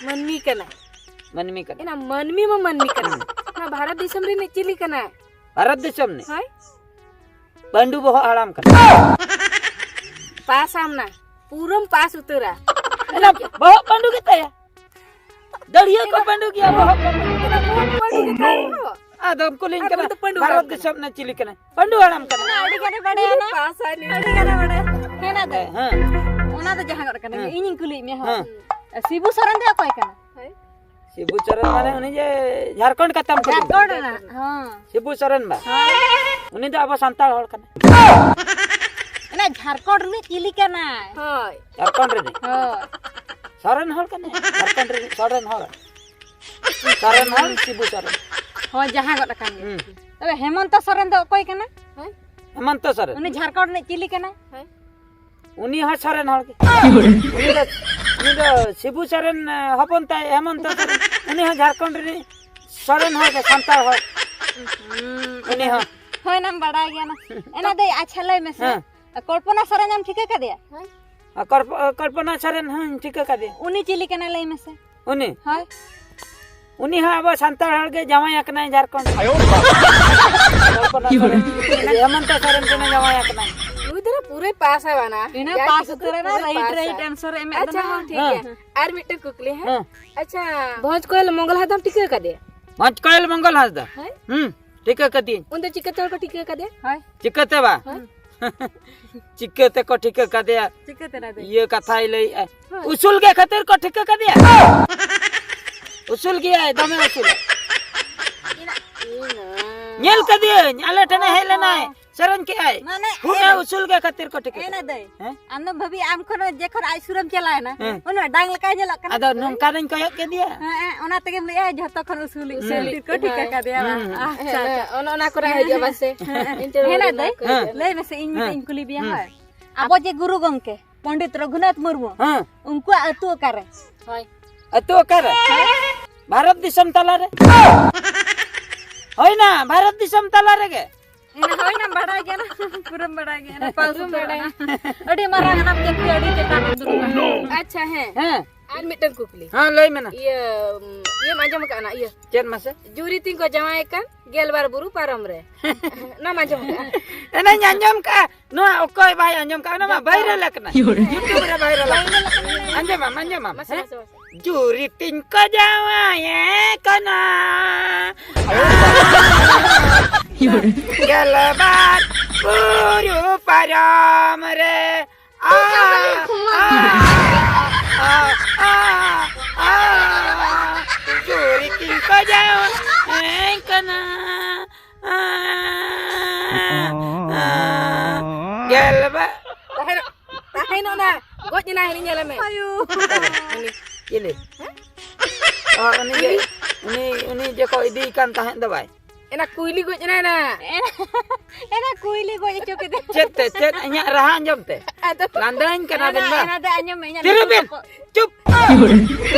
ᱢᱟᱹᱱᱢᱤ ᱠᱟᱱᱟᱭ᱾ ᱢᱟᱹᱱᱢᱤ ᱠᱟᱱᱟᱭ᱾ ᱮᱱᱟ ᱢᱟᱹᱱᱢᱤ ᱢᱟ ᱢᱟᱹᱱᱢᱤ ᱠᱟᱱᱟᱭ᱾ ᱦᱩᱸ᱾ ᱚᱱᱟ ᱵᱷᱟᱨᱚᱛ ᱫᱤᱥᱚᱢ ᱨᱤᱱᱤᱡ ᱪᱤᱞᱤ ᱠᱟᱱᱟᱭ? ᱵᱷᱟᱨᱚᱛ ᱫᱤᱥᱚᱢ ᱨᱤᱱᱤᱡ? ᱦᱳᱭ᱾ ᱯᱟᱹᱰᱩ ᱵᱚᱦᱚᱜ ᱦᱟᱲᱟᱢ ᱠᱟᱱᱟᱭ᱾ ᱯᱟᱥ ᱟᱢ ᱱᱟ᱾ ᱯᱩᱨᱟᱹᱢ ᱯᱟᱥ ᱩᱛᱟᱹᱨᱟ᱾ ᱮᱱᱟ ᱵᱚᱦᱚᱜ ᱯᱟᱹᱰᱩ ᱜᱮᱛᱟᱭᱟ᱾ ᱫᱟᱹᱲᱤᱭᱟᱹ ᱠᱚ ᱯᱟᱹᱰᱩ ᱜᱮᱭᱟ, ᱵᱚᱦᱚᱜ ᱯᱟᱹᱰᱩ᱾ ᱮᱱᱟ ᱵᱚᱦᱚᱜ ᱯᱟᱹᱰᱩ ᱜᱮᱛᱟᱭ ᱫᱚ᱾ ᱟᱫᱚᱢ ᱠᱩᱞᱤᱧ ᱟᱨ ᱠᱟᱱᱟ, ᱩᱱᱤ ᱫᱚ ᱯᱟᱹᱰᱩ ᱵᱷᱟᱨᱚᱛ ᱦᱟᱲᱟᱢ ᱫᱤᱥᱚᱢ ᱨᱤᱱᱤᱡ ᱪᱤᱞᱤ ᱠᱟᱱᱟᱭ? ᱯᱟᱹᱰᱩ ᱦᱟᱲᱟᱢ ᱠᱟᱱᱟᱭ᱾ ᱟᱹᱰᱤ ᱜᱟᱱᱮ ᱵᱟᱲᱟᱭᱟ ᱱᱟ᱾ ᱯᱟᱥ ᱟᱹᱱᱤᱡ᱾ ᱟᱹᱰᱤ ᱜᱟᱱᱮ ᱵᱟᱲᱟᱭᱟ᱾ ᱦᱮᱸ, ᱫᱟᱫᱟ᱾ ᱦᱮᱸ᱾ ᱚᱱᱟ ᱫᱚ ᱡᱟᱦᱟᱸ ᱜᱚᱫ ᱠᱟᱱᱟ, ᱦᱮᱸ᱾ ᱤᱧᱤᱧ ᱠᱩᱞᱤᱭᱮᱫ ᱢᱮᱭᱟ, ᱦᱳᱭ᱾ ᱦᱮᱸ᱾ ᱥᱤᱵᱩ ᱥᱚᱨᱮᱱ ᱫᱚ ᱚᱠᱚᱭ ᱠᱟᱱᱟ? ᱦᱳᱭ᱾ ᱥᱤᱵᱩ ᱥᱚᱨᱮᱱ ᱢᱟᱱᱮ ᱩᱱᱤ ᱡᱮ ᱡᱷᱟᱲᱠᱷᱚᱸᱰ ᱠᱟᱛᱷᱟᱢ ᱠᱩᱞᱤ ᱡᱷᱟᱲᱠᱷᱚᱸᱰ ᱠᱟᱱᱟ᱾ ᱨᱮᱱᱟᱜ, ᱦᱚᱸ᱾ ᱥᱤᱵᱩ ᱥᱚᱨᱮᱱ ᱵᱟ᱾ ᱦᱳᱭ᱾ ᱩᱱᱤ ᱫᱚ ᱟᱵᱚ ᱥᱟᱱᱛᱟᱲ ᱦᱚᱲ ᱠᱟᱱᱟᱭ᱾ ᱚᱱᱟ ᱡᱷᱟᱲᱠᱷᱚᱸᱰ ᱨᱤᱱᱤᱡ ᱪᱤᱞᱤ ᱠᱟᱱᱟᱭ? ᱦᱳᱭ᱾ ᱡᱷᱟᱲᱠᱷᱚᱸᱰ ᱨᱤᱱᱤᱡ? ᱦᱳᱭ᱾ ᱥᱚᱨᱮᱱ ᱦᱚᱲ ᱠᱟᱱᱟᱭ᱾ ᱡᱷᱟᱲᱠᱷᱚᱸᱰ ᱨᱤᱱᱤᱡ ᱥᱚᱨᱮᱱ ᱦᱚᱲ᱾ ᱥᱚᱨᱮᱱ ᱦᱚᱲ, ᱥᱤᱵᱩ ᱥᱚᱨᱮᱱ᱾ ᱦᱳᱭ, ᱡᱟᱦᱟᱸ ᱜᱚᱫ ᱟᱠᱟᱱ ᱜᱮ᱾ ᱦᱩᱸ᱾ ᱛᱚᱵᱮ ᱦᱮᱢᱚᱱᱛᱚ ᱥᱚᱨᱮᱱ ᱫᱚ ᱚᱠᱚᱭ ᱠᱟᱱᱟ? ᱦᱳᱭ᱾ ᱦᱮᱢᱚᱱᱛᱚ ᱥᱚᱨᱮᱱ᱾ ᱩᱱᱤ ᱡᱷᱟᱲᱠᱷᱚᱸᱰ ᱨᱤᱱᱤᱡ ᱪᱤᱞᱤ ᱠᱟᱱᱟᱭ? ᱦᱳᱭ᱾ ᱩᱱᱤ ᱦᱚᱸ ᱥᱚᱨᱮᱱ ᱦᱚᱲ ᱜᱮ᱾ ᱩᱱᱤ ᱫᱚ, ᱩᱱᱤ ᱫᱚ ᱥᱤᱵᱩ ᱥᱚᱨᱮᱱ, ᱮ, ᱦᱚᱯᱚᱱ ᱛᱟᱭ ᱦᱮᱢᱚᱱᱛᱚ ᱥᱚᱨᱮᱱ᱾ ᱩᱱᱤ ᱦᱚᱸ ᱡᱷᱟᱲᱠᱷᱚᱸᱰ ᱨᱤᱱᱤᱡ ᱥᱚᱨᱮᱱ ᱦᱚᱲ ᱜᱮ, ᱥᱟᱱᱛᱟᱲ ᱦᱚᱲ᱾ ᱦᱩᱸ᱾ ᱩᱱᱤ ᱦᱚᱸ᱾ ᱦᱳᱭ, ᱚᱱᱟᱢ ᱵᱟᱲᱟᱭ ᱜᱮᱭᱟ ᱱᱟ᱾ ᱮᱱᱟ ᱫᱟᱹᱭ, ᱟᱪᱪᱷᱟ, ᱞᱟᱹᱭ ᱢᱮᱥᱮ᱾ ᱦᱮᱸ᱾ ᱠᱚᱞᱯᱚᱱᱟ ᱥᱚᱨᱮᱱᱮᱢ ᱴᱷᱤᱠᱟᱹ ᱠᱟᱫᱮᱭᱟ? ᱦᱳᱭ᱾ ᱟᱨ ᱠᱚᱞᱯ-, ᱠᱚᱞᱯᱚᱱᱟ ᱥᱚᱨᱮᱱ ᱦᱚᱸᱧ ᱴᱷᱤᱠᱟᱹ ᱠᱟᱫᱮᱭᱟ᱾ ᱩᱱᱤ ᱪᱤᱞᱤ ᱠᱟᱱᱟᱭ, ᱞᱟᱹᱭ ᱢᱮᱥᱮ? ᱩᱱᱤ? ᱦᱳᱭ᱾ ᱩᱱᱤ ᱦᱚᱸ ᱟᱵᱚ ᱥᱟᱱᱛᱟᱲ ᱦᱚᱲ ᱜᱮ, ᱡᱟᱶᱟᱭ ᱟᱠᱟᱱᱟᱭ ᱡᱷᱟᱲᱠᱷᱚᱸᱰ ᱨᱮ᱾ ᱟᱭᱳ ᱵᱟᱵᱟ᱾ ᱠᱚᱞᱯᱚᱱᱟ ᱥᱚᱨᱮᱱ᱾ ᱦᱮᱢᱚᱱᱛᱚ ᱥᱚᱨᱮᱱ ᱴᱷᱮᱱᱮ ᱡᱟᱶᱟᱭ ᱟᱠᱟᱱᱟᱭ᱾ ᱱᱩᱭ ᱫᱚ ᱯᱩᱨᱟᱹ ᱯᱟᱥ ᱟᱣᱟᱱᱟ᱾ ᱤᱱᱟᱹ ᱡᱟ ᱯᱟᱥ ᱠᱤᱪᱷᱩ ᱩᱛᱟᱹᱨ ᱮᱱᱟ, ᱯᱩᱨᱟᱹ ᱨᱟᱭᱤᱴ, ᱯᱟᱥ ᱨᱟᱭᱤᱴ ᱟ᱾ ᱮᱱᱥᱟᱨ ᱮ ᱮᱢᱮᱫ ᱟᱪᱪᱷᱟ, ᱵᱚᱱᱟ᱾ ᱦᱚᱸ, ᱴᱷᱤᱠ ᱜᱮᱭᱟ᱾ ᱦᱮᱸ᱾ ᱟᱨ ᱢᱤᱫᱴᱮᱱ ᱠᱩᱠᱞᱤ, ᱦᱮᱸ? ᱦᱮᱸ᱾ ᱟᱪᱪᱷᱟ, ᱵᱷᱚᱸᱡᱽ ᱠᱚᱭᱮᱞ ᱢᱚᱝᱜᱚᱞ ᱦᱟᱸᱥᱫᱟᱢ ᱴᱷᱤᱠᱟᱹ ᱠᱟᱫᱮᱭᱟ? ᱵᱷᱚᱸᱡᱽ ᱠᱚᱭᱮᱞ ᱢᱚᱝᱜᱚᱞ ᱦᱟᱸᱥᱫᱟ? ᱦᱮᱸ? ᱦᱩᱸ, ᱴᱷᱤᱠᱟᱹ ᱠᱟᱫᱤᱭᱟᱹᱧ᱾ ᱩᱱᱤ ᱫᱚ ᱪᱤᱠᱟᱹᱛᱮ ᱦᱚᱲ ᱠᱚ ᱴᱷᱤᱠᱟᱹ ᱠᱟᱫᱮᱭᱟ? ᱦᱳᱭ᱾ ᱪᱤᱠᱟᱹᱛᱮ ᱵᱟ? ᱦᱮᱸ᱾ ᱪᱤᱠᱟᱹ ᱛᱮᱠᱚ ᱴᱷᱤᱠᱟᱹ ᱠᱟᱫᱮᱭᱟ? ᱪᱤᱠᱟᱹᱛᱮ ᱱᱟ ᱫᱚ? ᱤᱭᱟᱹ ᱠᱟᱛᱷᱟᱭ ᱞᱟᱹᱭᱮᱜᱼᱟ᱾ ᱦᱳᱭ᱾ ᱩᱥᱩᱞ ᱜᱮ ᱠᱷᱟᱹᱛᱤᱨ ᱠᱚ ᱴᱷᱤᱠᱟᱹ ᱠᱟᱫᱮᱭᱟ᱾ ᱩᱥᱩᱞ ᱜᱮᱭᱟᱭ, ᱫᱚᱢᱮ ᱩᱥᱩᱞ᱾ ᱤᱱᱟ᱾ ᱧᱮᱞ ᱠᱟᱫᱤᱭᱟᱹᱧ, ᱟᱞᱮ ᱴᱷᱮᱱᱮ ᱦᱮᱡ ᱞᱮᱱᱟᱭ, ᱚ᱾ ᱥᱮᱨᱮᱧ ᱠᱮᱜᱼᱟᱭ᱾ ᱢᱟᱱᱮ, ᱦᱩᱱᱟᱹ ᱮᱱᱟ᱾ ᱩᱥᱩᱞ ᱜᱮ ᱠᱷᱟᱹᱛᱤᱨ ᱠᱚ ᱴᱷᱤᱠᱟᱹ ᱮᱱᱟ ᱠᱟᱫᱮᱭᱟ᱾ ᱫᱟᱹᱭ᱾ ᱦᱮᱸ? ᱟᱢ ᱫᱚ ᱵᱷᱟᱹᱵᱤ ᱟᱢ ᱠᱷᱚᱱ ᱡᱮᱠᱷᱚᱱ ᱟᱡ ᱥᱩᱨᱮᱢ ᱪᱟᱞᱟᱣᱮᱱᱟ, ᱦᱮᱸ᱾ ᱩᱱᱟᱹᱜ ᱰᱟᱝ ᱞᱮᱠᱟᱭ ᱧᱮᱞᱚᱜ ᱠᱟᱱᱟ᱾ ᱟᱫᱚ ᱱᱚᱝᱠᱟ ᱫᱚᱧ ᱠᱚᱭᱚᱜ ᱠᱮᱫᱮᱭᱟ᱾ ᱦᱮᱸ, ᱦᱮᱸ, ᱚᱱᱟ ᱛᱮᱜᱮᱢ ᱞᱟᱹᱭᱮᱜᱼᱟ, ᱡᱷᱚᱛᱚ ᱠᱷᱚᱱ ᱩᱥᱩᱞᱤᱡ, ᱦᱮᱸ᱾ ᱩᱥᱩᱞᱤᱡ ᱠᱚ ᱴᱷᱤᱠᱟᱹ ᱦᱮᱸ᱾ ᱠᱟᱫᱮᱭᱟ᱾ ᱦᱮᱸ, ᱵᱟᱝ? ᱦᱮᱸ᱾ ᱟᱪᱪᱷᱟ, ᱦᱮᱸ, ᱟᱪᱪᱷᱟ᱾ ᱚᱱᱮ ᱚᱱᱟ ᱠᱚᱨᱮ ᱦᱤᱡᱩᱜᱼᱟ ᱵᱟᱥᱮ᱾ ᱦᱮᱸ᱾ ᱤᱱᱴᱟᱨᱵᱷᱤᱭᱩ ᱞᱟᱹᱭ ᱢᱮᱥᱮ, ᱤᱧ ᱢᱤᱫᱴᱮᱡ ᱦᱮᱸ᱾ ᱤᱧ ᱠᱩᱞᱤ ᱯᱮᱭᱟ, ᱦᱮᱸ᱾ ᱦᱳᱭ᱾ ᱟᱵᱚ ᱡᱮ ᱜᱩᱨᱩ ᱜᱚᱢᱠᱮ ᱯᱚᱱᱰᱤᱛ ᱨᱚᱜᱷᱩᱱᱟᱛᱷ ᱢᱩᱨᱢᱩ, ᱦᱮᱸ᱾ ᱩᱱᱠᱩᱣᱟᱜ ᱟᱹᱛᱩ ᱚᱠᱟᱨᱮ? ᱦᱳᱭ᱾ ᱟᱹᱛᱩ ᱚᱠᱟᱨᱮ? ᱦᱮᱸ᱾ ᱵᱷᱟᱨᱚᱛ ᱫᱤᱥᱚᱢ ᱛᱟᱞᱟᱨᱮ᱾ ᱦᱳᱭᱱᱟ, ᱵᱷᱟᱨᱚᱛ ᱫᱤᱥᱚᱢ ᱛᱟᱞᱟ ᱨᱮᱜᱮ᱾ ᱦᱮᱸ, ᱦᱳᱭᱱᱟ, ᱵᱟᱲᱟᱭ ᱜᱮᱭᱟ ᱱᱟ᱾ ᱯᱩᱨᱟᱹᱢ ᱵᱟᱲᱟᱭ ᱜᱮᱭᱟ ᱱᱟ᱾ ᱯᱟᱣ ᱥᱩᱛᱟᱹᱨ ᱵᱟᱲᱟᱭ᱾ ᱟᱹᱰᱤ ᱢᱟᱨᱟᱝ ᱟᱱᱟᱢ ᱡᱟᱹᱛᱤ, ᱟᱹᱰᱤ ᱪᱮᱛᱟᱱ ᱨᱮᱢ ᱫᱩᱲᱩᱵ ᱟᱠᱟᱱᱟ᱾ ᱟᱪᱪᱷᱟ, ᱦᱮᱸ᱾ ᱦᱮᱸ᱾ ᱟᱨ ᱢᱤᱫᱴᱟᱝ ᱠᱩᱠᱞᱤ᱾ ᱦᱮᱸ, ᱞᱟᱹᱭ ᱢᱮ ᱱᱟ᱾ ᱤᱭᱟᱹ, ᱤᱭᱟᱹᱢ ᱟᱸᱡᱚᱢ ᱟᱠᱟᱫᱼᱟ ᱱᱟ, ᱤᱭᱟᱹ? ᱪᱮᱫ ᱢᱟᱥᱮ? ᱡᱩᱨᱤ ᱛᱤᱧ ᱠᱚ ᱡᱟᱶᱟᱭ ᱠᱟᱱ ᱜᱮᱞᱵᱟᱨ ᱵᱩᱨᱩ ᱯᱟᱨᱚᱢ ᱨᱮ᱾ ᱱᱚᱣᱟᱢ ᱟᱸᱡᱚᱢ ᱟᱠᱟᱫᱼᱟ? ᱮᱱᱟᱧ ᱟᱸᱡᱚᱢ ᱠᱟᱜᱼᱟ᱾ ᱱᱚᱣᱟ ᱚᱠᱚᱭ ᱵᱟᱭ ᱟᱸᱡᱚᱢ ᱠᱟᱜᱼᱟ? ᱚᱱᱟ ᱢᱟ ᱵᱷᱟᱭᱨᱟᱞ ᱟᱠᱟᱱᱟ᱾ YouTube ᱨᱮ ᱵᱷᱟᱭᱨᱟᱞ ᱟᱠᱟᱱᱟ᱾ ᱟᱸᱡᱚᱢᱟᱢ, ᱟᱸᱡᱚᱢᱟᱢ᱾ ᱢᱟᱥᱮ, ᱦᱮᱸ? ᱢᱟᱥᱮ, ᱢᱟᱥᱮ᱾ ᱡᱩᱨᱤ ᱛᱤᱧ ᱠᱚ ᱡᱟᱶᱟᱭᱮ ᱠᱟᱱᱟ᱾ ᱜᱮᱞᱵᱟᱨ ᱵᱩᱨᱩ ᱯᱟᱨᱚᱢ ᱨᱮ᱾ ᱟ, ᱟ, ᱟ, ᱟ, ᱟ, ᱡᱩᱨᱤ ᱛᱤᱧ ᱠᱚ ᱡᱟᱶᱟᱭᱮ ᱠᱟᱱᱟ᱾ ᱟ, ᱟ, ᱜᱮᱞᱵᱟᱨ᱾ ᱛᱟᱦᱮᱱ, ᱛᱟᱦᱮᱱᱚᱜ ᱱᱟ᱾ ᱜᱚᱡ ᱮᱱᱟᱭ, ᱦᱟᱹᱱᱤ ᱧᱮᱞᱮ ᱢᱮ᱾ ᱟᱭᱳ᱾ ᱩᱱᱤ ᱪᱤᱞᱤ? ᱚ, ᱩᱱᱤ ᱡᱮ, ᱩᱱᱤ, ᱩᱱᱤ ᱡᱮ ᱠᱚ ᱤᱫᱤᱭᱮ ᱠᱟᱱ ᱛᱟᱦᱮᱸᱫ ᱫᱚ ᱵᱟᱭ? ᱮᱱᱟ ᱠᱩᱭᱞᱤ ᱜᱚᱡ ᱮᱱᱟᱭ ᱱᱟ᱾ ᱮᱱᱟ ᱠᱩᱭᱞᱤ ᱜᱚᱡ ᱦᱚᱪᱚ ᱠᱮᱫᱮ᱾ ᱪᱮᱫ ᱛᱮ? ᱪᱮᱫ? ᱤᱧᱟᱜ ᱨᱟᱦᱟ ᱟᱸᱡᱚᱢ ᱛᱮ? ᱟᱫᱚ ᱞᱟᱸᱫᱟᱹᱧ ᱠᱟᱱᱟ ᱵᱤᱱ ᱮᱱᱟ, ᱵᱟᱝ? ᱮᱱᱟ ᱫᱚ ᱟᱸᱡᱚᱢ ᱢᱮ, ᱤᱧᱟᱜ ᱛᱤᱨᱩᱵ ᱞᱩᱛᱩᱨ ᱵᱤᱱ᱾ ᱠᱚ ᱪᱩᱯ᱾